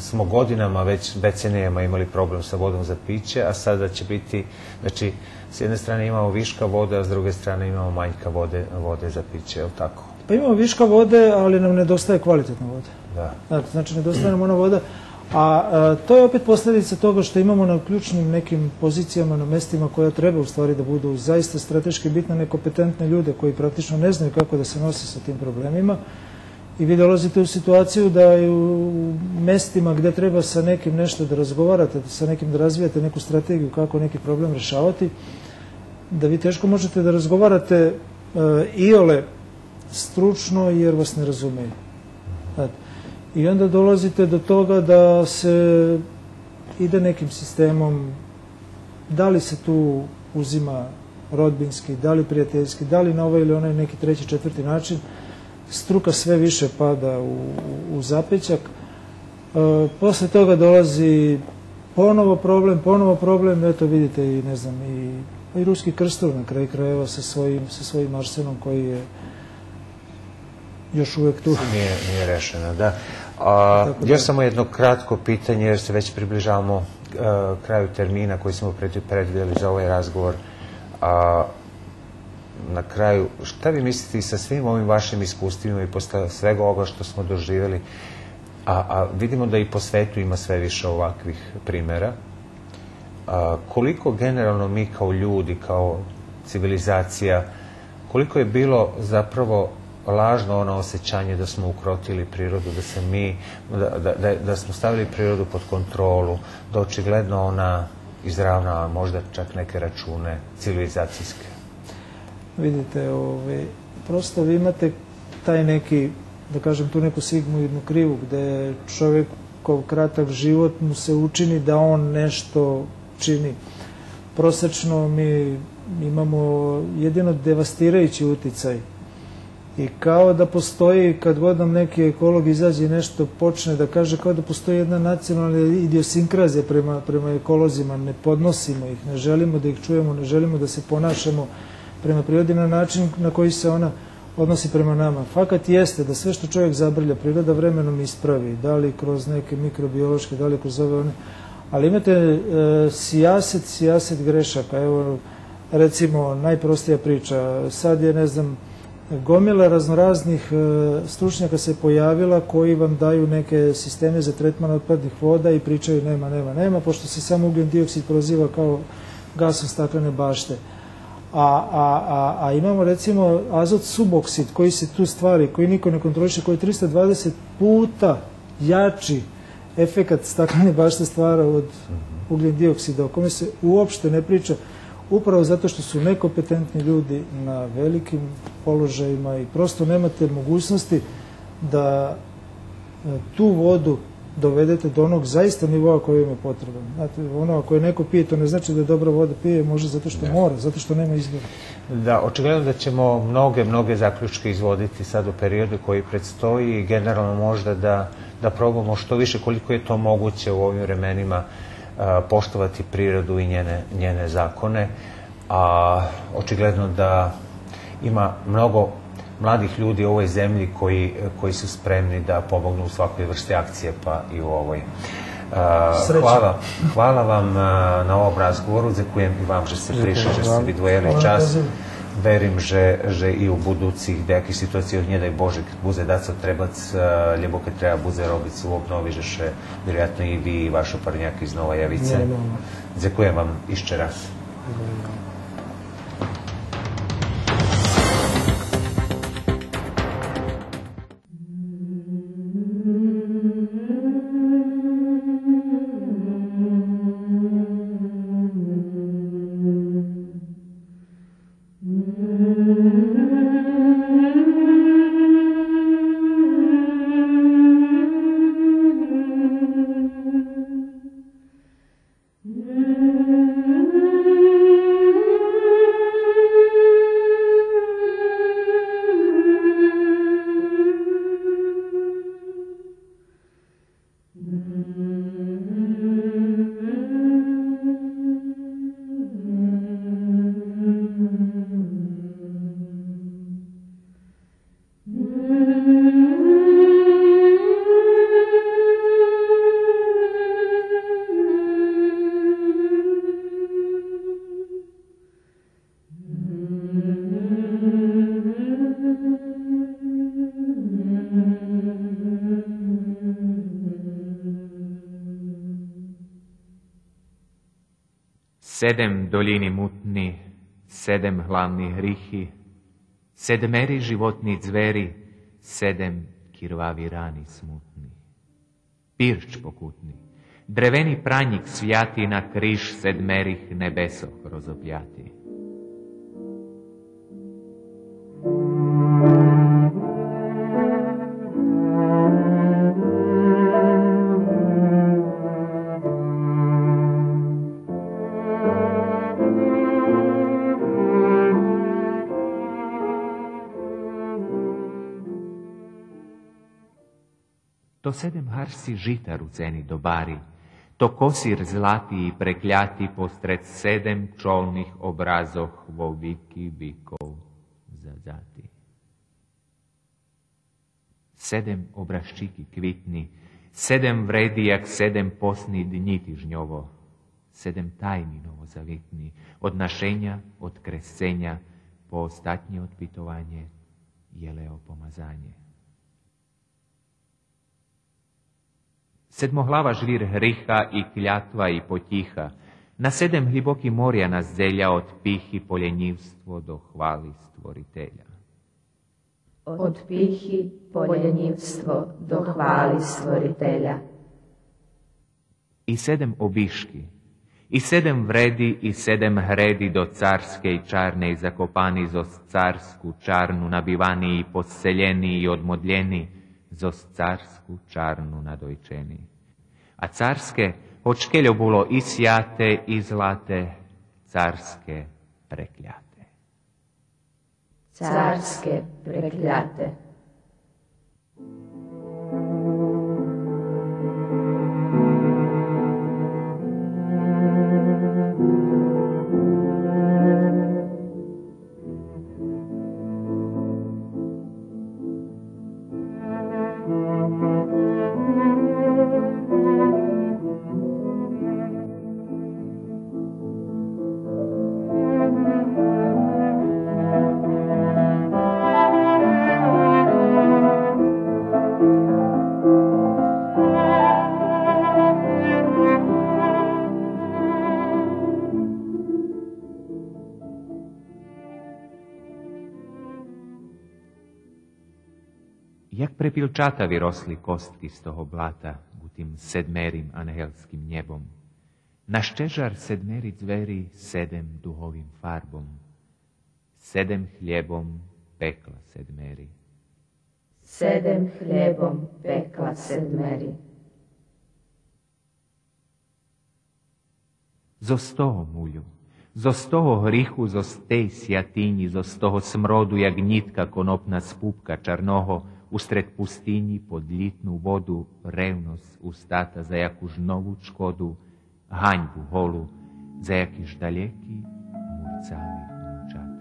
smo godinama, već decenijama imali problem sa vodom za piće, a sada će biti, znači, s jedne strane imamo viška vode, a s druge strane imamo manjka vode, vode za piće, je li tako? Pa imamo viška vode, ali nam nedostaje kvalitetna voda. Da. Znate, znači, nedostaje nam ona voda, a, a, to je opet posljedica toga što imamo na ključnim nekim pozicijama, na mestima koja treba u stvari da budu zaista strateški bitna, nekompetentne ljude koji praktično ne znaju kako da se nose sa tim problemima. I vi dolazite u situaciju da i u mestima gde treba sa nekim nešto da razgovarate, sa nekim da razvijate neku strategiju kako neki problem rešavati, da vi teško možete da razgovarate, e, iole stručno jer vas ne razumeju. Znate, i onda dolazite do toga da se ide nekim sistemom, da li se tu uzima rodbinski, da li prijateljski, da li na ovaj ili onaj neki treći, četvrti način, struka sve više pada u, u, u zapećak. E, posle toga dolazi ponovo problem, ponovo problem, eto, vidite i, ne znam, i, pa i Ruski Krstur na kraju krajeva sa svojim, sa svojim arsenom koji je još uvek tu. Nije, nije rešena, da. A, tako da još samo jedno kratko pitanje, jer se već približavamo, e, kraju termina koji smo pred-, predvideli za ovaj razgovor. A, na kraju, šta vi mislite i sa svim ovim vašim iskustvima i posle svega ovoga što smo doživjeli, a, a vidimo da i po svetu ima sve više ovakvih primera, a, koliko generalno mi kao ljudi, kao civilizacija, koliko je bilo zapravo lažno ono osjećanje da smo ukrotili prirodu, da se mi, da, da, da, da smo stavili prirodu pod kontrolu, da očigledno ona izravnava možda čak neke račune civilizacijske? Vidite, ovaj, prosto vi imate taj neki, da kažem, tu neku sigmoidnu krivu gde čovekov kratak život mu se učini da on nešto čini. Prosečno mi imamo jedino devastirajući uticaj i kao da postoji, kad god nam neki ekolog izađe i nešto počne da kaže, kao da postoji jedna nacionalna idiosinkrazija prema, prema ekolozima, ne podnosimo ih, ne želimo da ih čujemo, ne želimo da se ponašamo prema prirodi na način na koji se ona odnosi prema nama. Fakat jeste da sve što čovjek zabrlja, priroda vremenom ispravi, da li kroz neke mikrobiološke, da li kroz ove one, ali imate, e, sijaset, sijaset grešaka. Evo, recimo, najprostija priča, sad je, ne znam, gomila raznoraznih, e, stručnjaka se pojavila koji vam daju neke sisteme za tretman otpadnih voda i pričaju nema, nema, nema, pošto se samo ugljen dioksid proziva kao gasom staklene bašte. A, a, a, a imamo, recimo, azot suboksid koji se tu stvari, koji niko ne kontroliše, koji je tristo dvadeset puta jači efekat staklene bašte stvara od ugljen dioksida, o kome se uopšte ne priča, upravo zato što su nekompetentni ljudi na velikim položajima i prosto nemate mogućnosti da, e, tu vodu dovedete do onog zaista nivoa koji im je potreban. Znate, ono, ako je neko pije, to ne znači da je dobra voda, pije možda zato što mora, zato što nema izbora. Da, očigledno da ćemo mnoge, mnoge zaključke izvoditi sad u periodu koji predstoji i generalno možda da, da probamo što više, koliko je to moguće u ovim vremenima, e, poštovati prirodu i njene, njene zakone, a očigledno da ima mnogo mladih ljudi u ovoj zemlji koji, koji su spremni da pomognu u svakoj vrsti akcije, pa i u ovoj. E, hvala, hvala vam, e, na ovom razgovoru. Дзекуєм и вам же сце пришли, же сце видвоєли час. Верим же, же и у будуцих даяких ситуацийох, нє дай Боже, кед будзе дацо требац, е, лєбо кед треба будзе робиц у обнови, же ше вироятно и ви и вашо парняки знова явице. Дзекуєм вам ище раз. Седем долїни мутни, седем главни грихи, седмери животни дзвери, седем кирвави рани смутни. Пирч покутни, древени пранїк святи, на криж седмерих небесох розопяти. То седем гарсци жита руцени до бари, то косир злати и прекляти постред седем чолних образох во вики виков задзати. Седем образчики квитни, седем вреди як седем посни днї тижньово, седем тайни новозавитни, од нашеня, од кресценя, по остатнє одпитованє, єлеопомазанє. Седмоглава жвир гриха и клятва и потїха, на седем глїбоки моря нас дзеля, од пихи по лєнївство до хвали Створителя. Од пихи по лєнївство до хвали Створителя. И седем обишки, и седем вреди, и седем греди до царскей чарней закопани, зоз царску чарну набивани и посцелєни и одмодлєни, зоз царску чарну надойчени. А царске, гоч кельо було и святе, и злате, царске прекляте. Царске прекляте. Як препилчата виросли костки з того блата гу тим седмерим ангелским нєбом, на щежар седмери дзвери седем дуговим фарбом, седем хлєбом пекла седмери. Седем хлєбом пекла седмери. Зоз того мулю, зоз того гриху, зоз тей святинї, зоз того смроду, як нїтка конопна з пупка чарного, устред пустинї под лїтну воду ревносц устата за якуж нову чкоду, ганьбу голу, за якиш далєки мурцали внучата.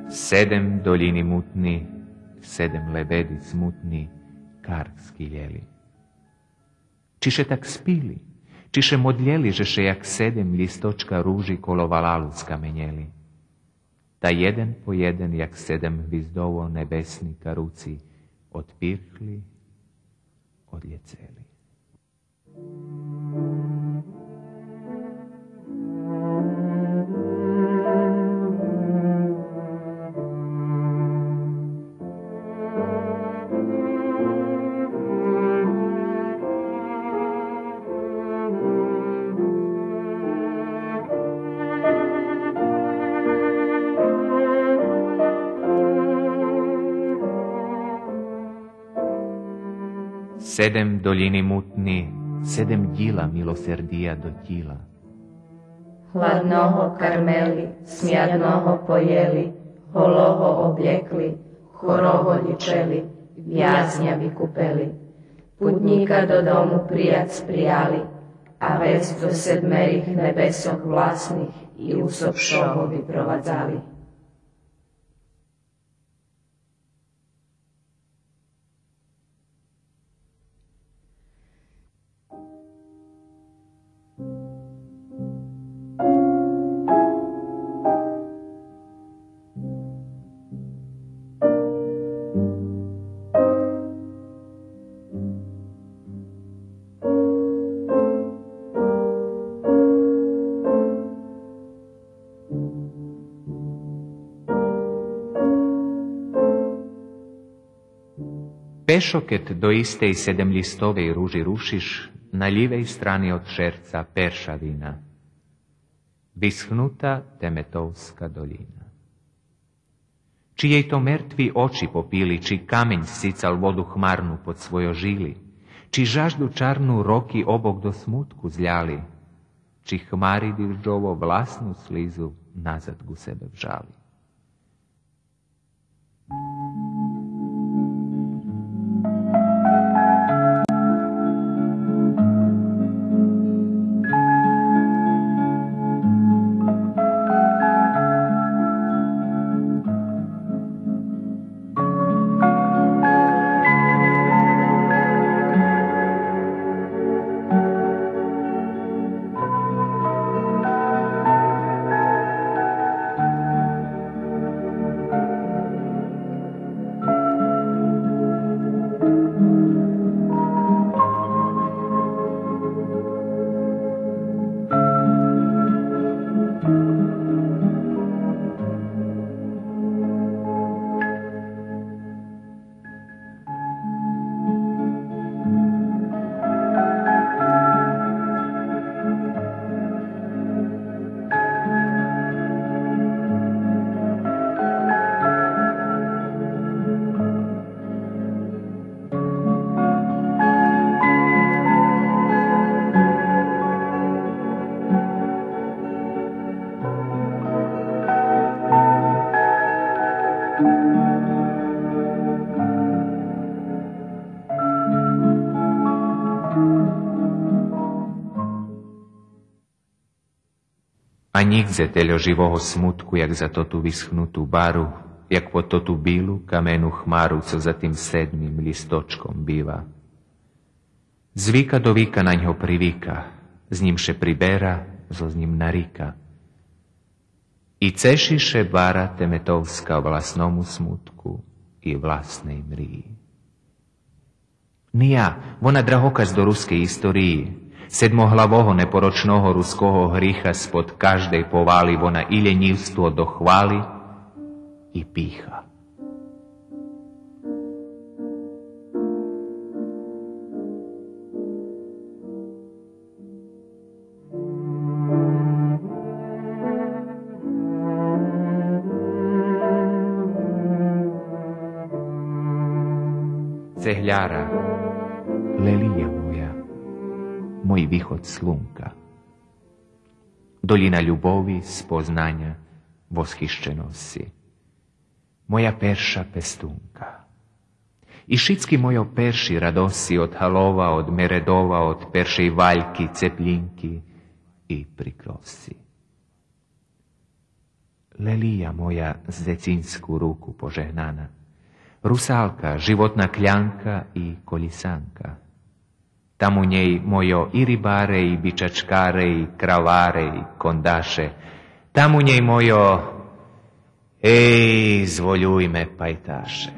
Седем долїни мутни, седем лебеди смутни, карк скилєли. Чи ше так спили, чи ше модлєли же ше як седем лїсточка ружи коло валалу скаменєли? Та єден по єден, як седем гвиздово небесни каруци, одпирхли, одлєцели. Седем долїни мутни, Седем дїла милосердия до тїла. Гладного кармели, смядного поєли, голого облєкли, хорого лїчели, вязня викупели. Путнїка додому прияц прияли, а весц до седмерих небесох власних и усопшого випровадзали. Пешо кед до истей седемлїстовей ружи рушиш, на лївей страни од шерца першавина. Висхнута Теметовска долїна. Чи єй то мертви очи попили, чи камень сцицал воду хмарну под свойо жили, чи жажду чарну роки обок до смутку зляли, чи хмари дижджово власну слизу назад ґу себе вжали. А нїґдзе тельо живого смутку, як за тоту висхнуту бару, як под тоту билу камену хмару, цо за тим седмим лїсточком бива. З вика до вика на ньго привика, з нїм ше прибера, зоз нїм нарика. И цеши ше бара Теметовска власному смутку и власней мриї. Ния, вона драгоказ до рускей историї, седмоглавого непорочного руского гриха спод каждей повали, вона и лєнївство до хвали и пиха. Цегляра, лелия моя, мой виход слунка, долїна любови, спознаня, восхищеносци. Моя перша пестунка. И шицки мойо перши радосци од Галова, од Мередова, од першей вальки, цеплїнки и прикросци. Лелия моя, з дзецинску руку пожегнана, русалка, животна клянка и колїсанка. Там у нєй мойо и рибаре, и бичачкаре, и краваре, и кондаше. Там у нєй мойо, ей, зволюйме, пайташе.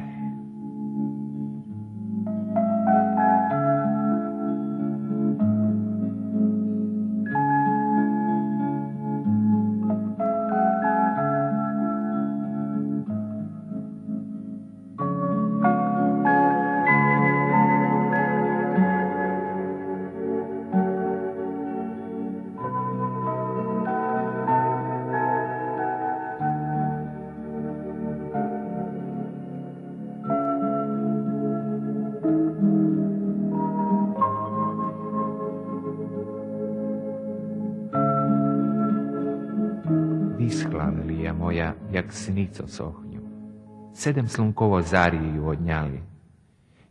сни цо сохню. Седем слунково зарї ю одняли.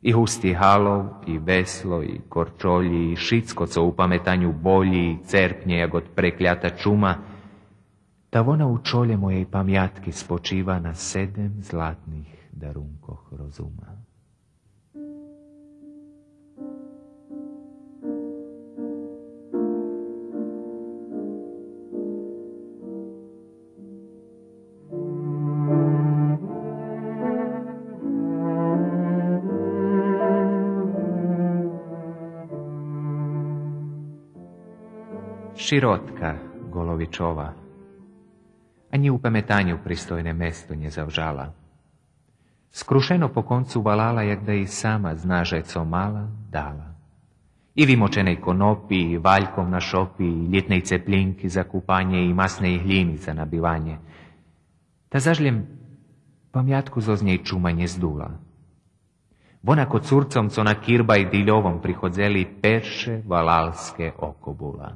И густи галов, и весло, и корчолї, и шицко цо у паметаню болї и церпнє як од преклята чума, та вона у чолє моєй памятки спочива на седем златних дарункох розума. Широтка Головичова. Анї у паметаню пристойне место нє завжала. Скрушено по концу валала, як да и сама зна же цо мала, дала. И вимоченей конопи, и вальков на шопи, и лїтней цеплїнки за купанє, и масней глїни за набиванє. Та заш лєм памятку зоз нєй чума нє здула. Вона ко цурцом, цо на кирбай дильовом приходзели, перше валалске око була.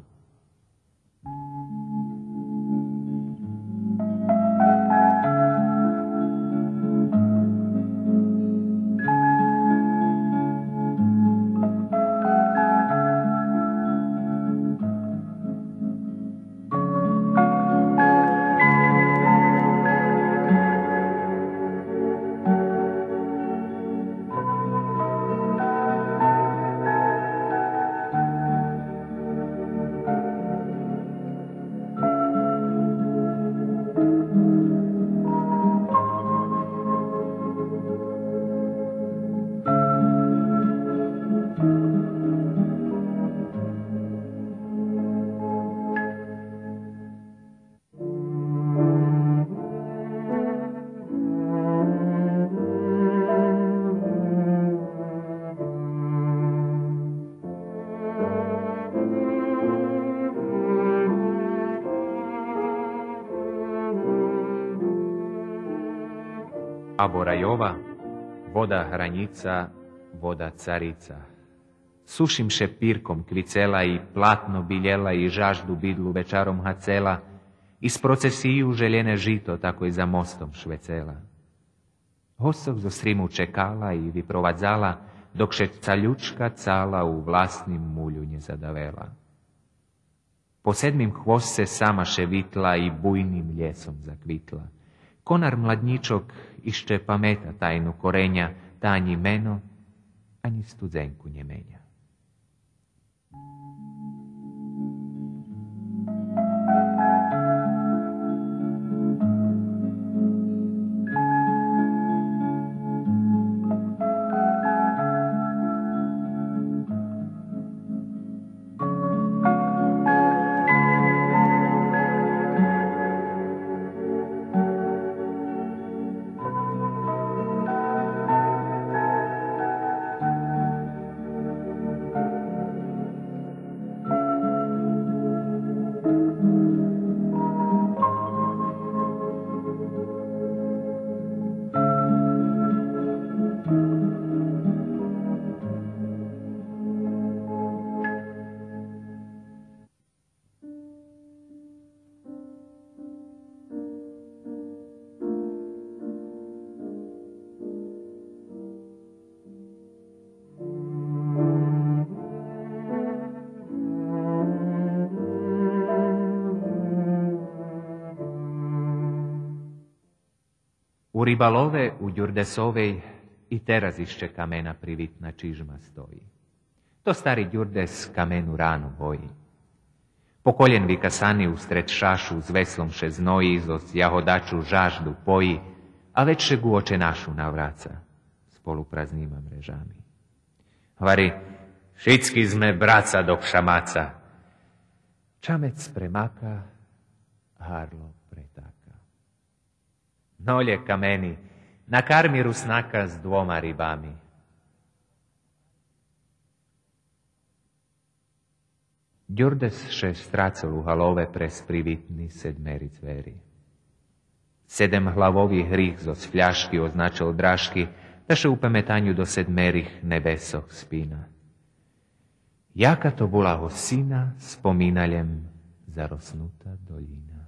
Або райова, вода гранїца, вода царица. Сушим ше пирком квицела и платно билєла и жажду бидлу вечаром гацела, и з процесию желєне жито такой за мостом швецела. Госцох зо Сриму чекала и випровадзала, док ше цалючка цала у власним мулю нє задавела. По седмим хвосце сама ше витла и буйним лєсом заквитла. Конар младнїчок ище памета тайну кореня, та анї мено, анї студзенку нє меня. У Рибалове, у Дюрдесовей, и тераз ище камена привитна чижма стої. То стари Дюрдес камену рану гої. По колєн викасани устред шашу з веслом ше зної, зоз ягодачу жажду пої, а вец ше ґу оченашу навраца з полупразнима мрежами. Гвари: „Шицки зме браца док ша маца.“ Чамец премака, гарло претака. „Но лє, камени, накарми Руснака з двома рибами.“ Дюрдес ше страцел у галове през привитни седмери дзвери. Седемглавови грих зоз фляшки означел Дражки, та ше у паметаню до седмерих небесох спина. Яка то була госцина, спомина лєм зароснута долїна.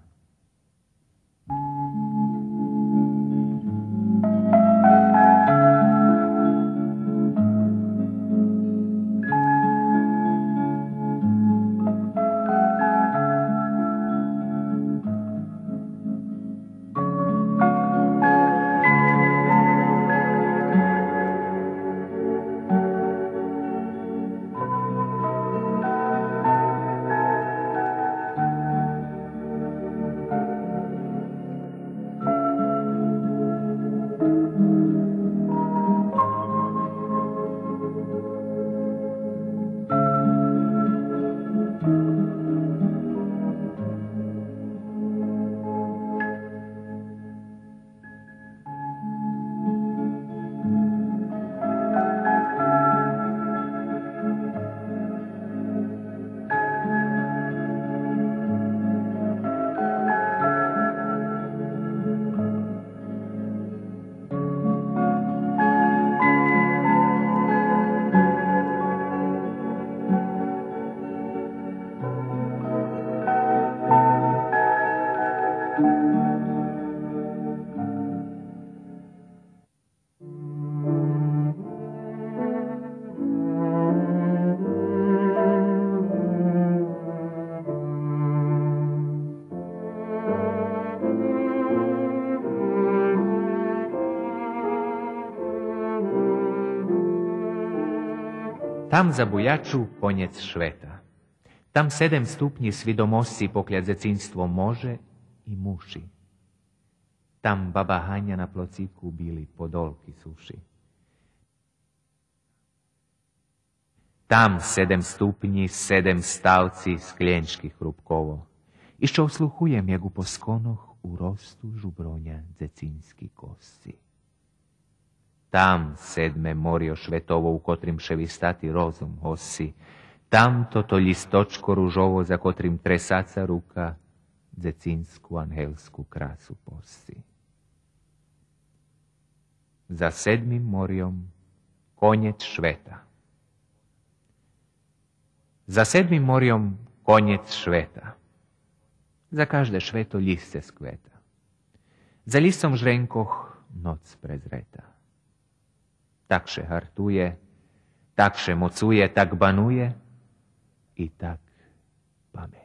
Там за Буячу конєц швета. Там седем ступнї свидомосци покля дзецинство може и муши. Там баба Ганя на плоцику били подолки суши. Там седем ступнї, седем ставци склєнчки хрупково. И што ослухуєм, як у посконох у росту жуброня дзецински косци. Там седме морйо шветово, у котрим ше вистати розум госци. Там тото лїсточко ружово, за котрим тресаца рука дзецинску ангелску красу посци. За седмим морйом конєц швета. За седмим морйом конєц швета. За кажде швето лїсце сквета. За лїсцом жренкох ноц презрета. Так ше гартує, так ше моцує, так банує и так памета.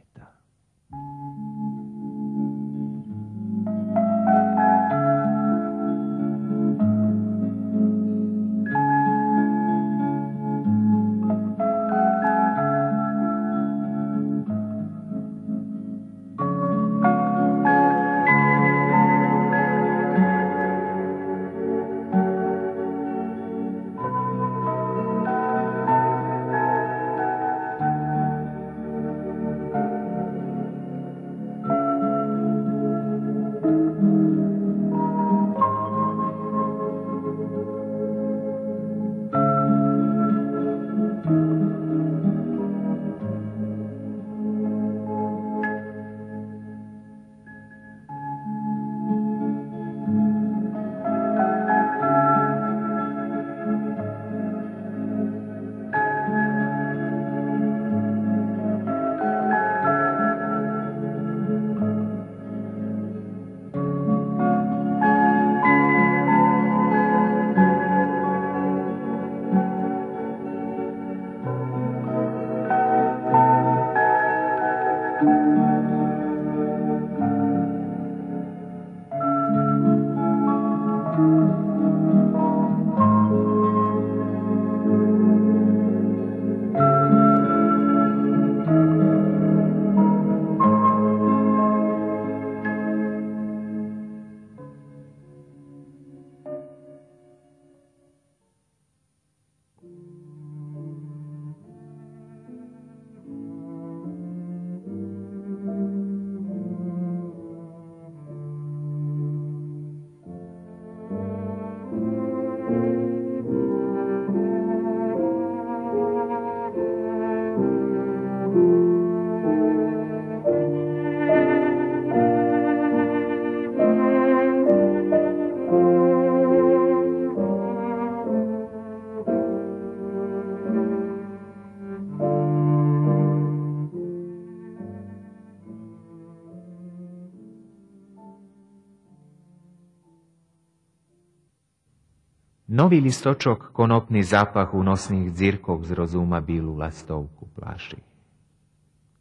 Нови лїсточок, конопни запах у носних дзиркох з розума билу ластовку плаши.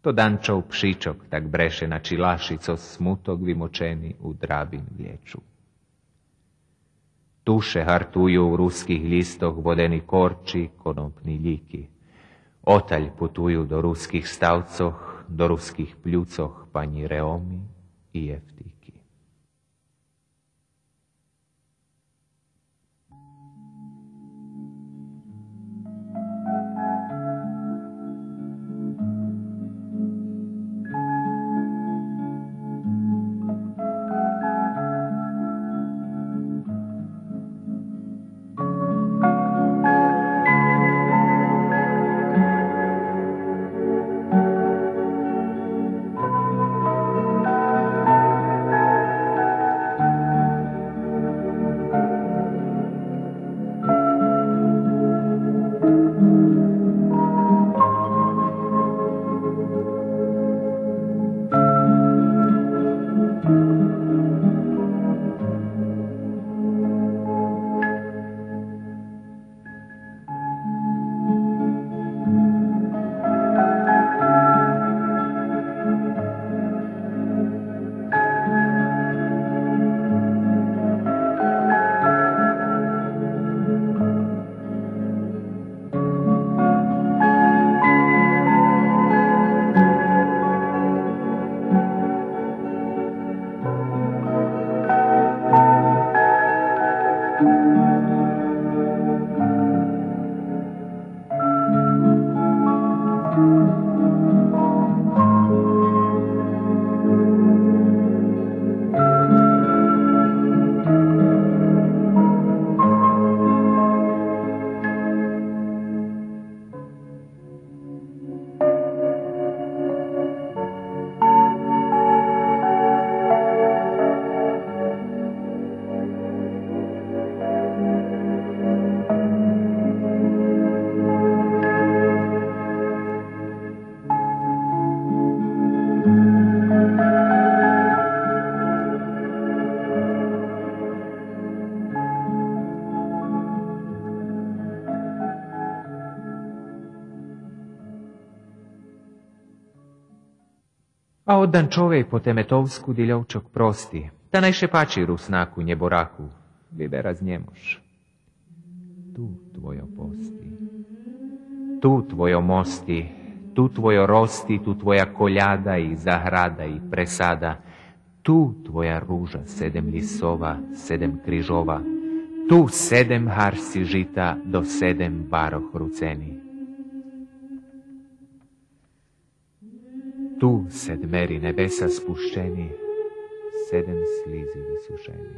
То данчов пшичок так бреше на чилаши, цо смуток вимочени у драбин влєчу. Ту ше гартую у руских лїстох водени корчи, конопни лїки. Оталь путую до руских ставцох, до руских плюцох панї Реоми и Євтики. А од Данчовей по Теметовску дильовчок прости, та най ше пачи Руснаку, нєбораку, виберац нє мож. Ту твойо пости, ту твойо мости, ту твойо рости, ту твоя коляда и заграда и пресада, ту твоя ружа седем лїсова, седем крижова, ту седем гарсци жита до седем варох руцени. Ту сед мери небеса спущени, седем слїзи висушени.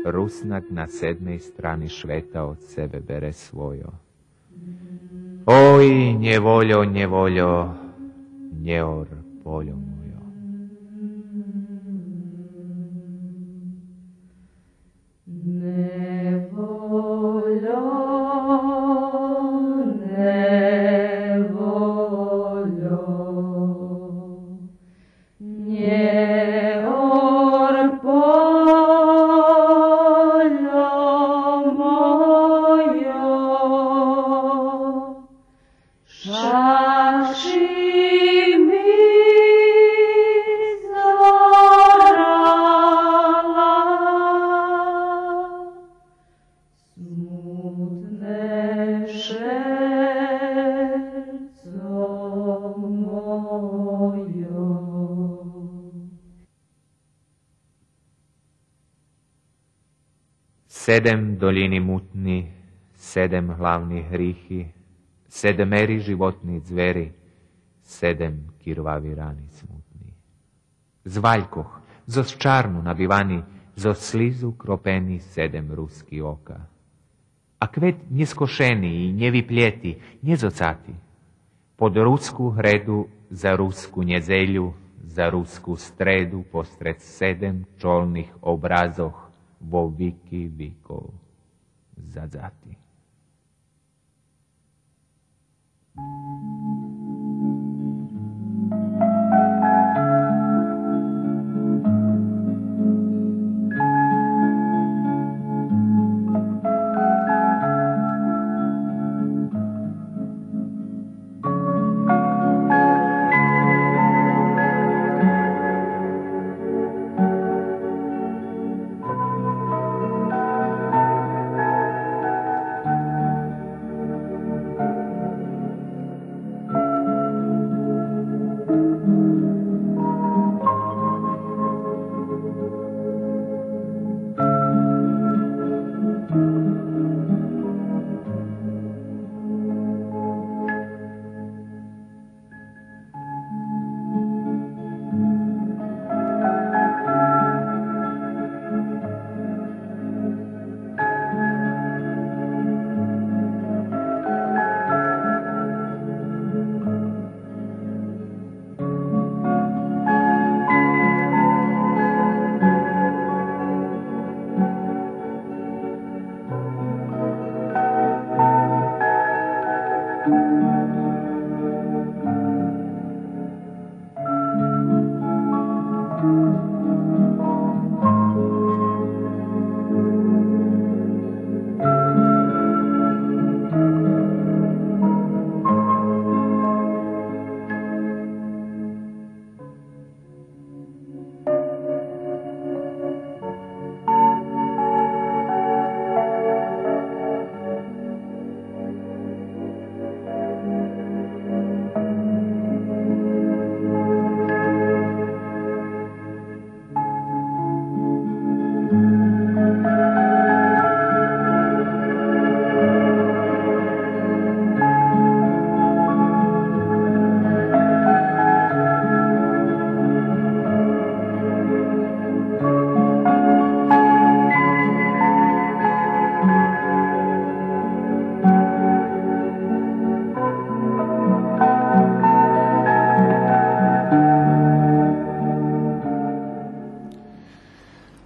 Руснак на седмей страни швета од себе бере свойо. Ой, нєвольо, нєвольо, нєор, польо мойо. Нєвольо, нєвольо, нєор, польо мойо. Шаши ми зорала, смутне шерцо мойо. Седем долїни мутни, седем главни грихи, седмери животни дзвери, седем кирвави рани смутни. З валькох, зоз чарну набивани, зоз слїзу кропени седем руски ока. А квет нєскошени и нєвиплєти, нєзоцати. Под руску греду за руску нєдзелю, за руску стреду постред седем чолних образох во вики виков задзати.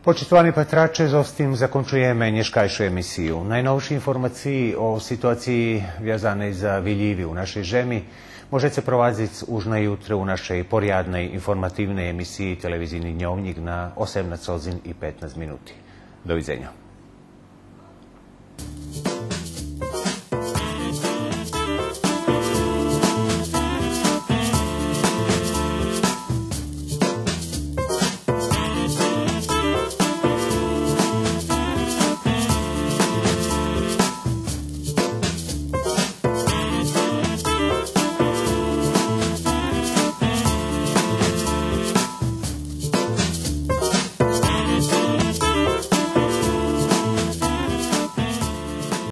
Почитовани патраче, зоз тим закончуєме нєшкайшу емисию. Найновши информациї о ситуациї вязаней за вилїви у нашей жеми можеце провадзиц уж на ютре у нашей порядней информативней емисиї Телевизийни дньовнїк на осемнац годзин и петнац минути. Довидзеня.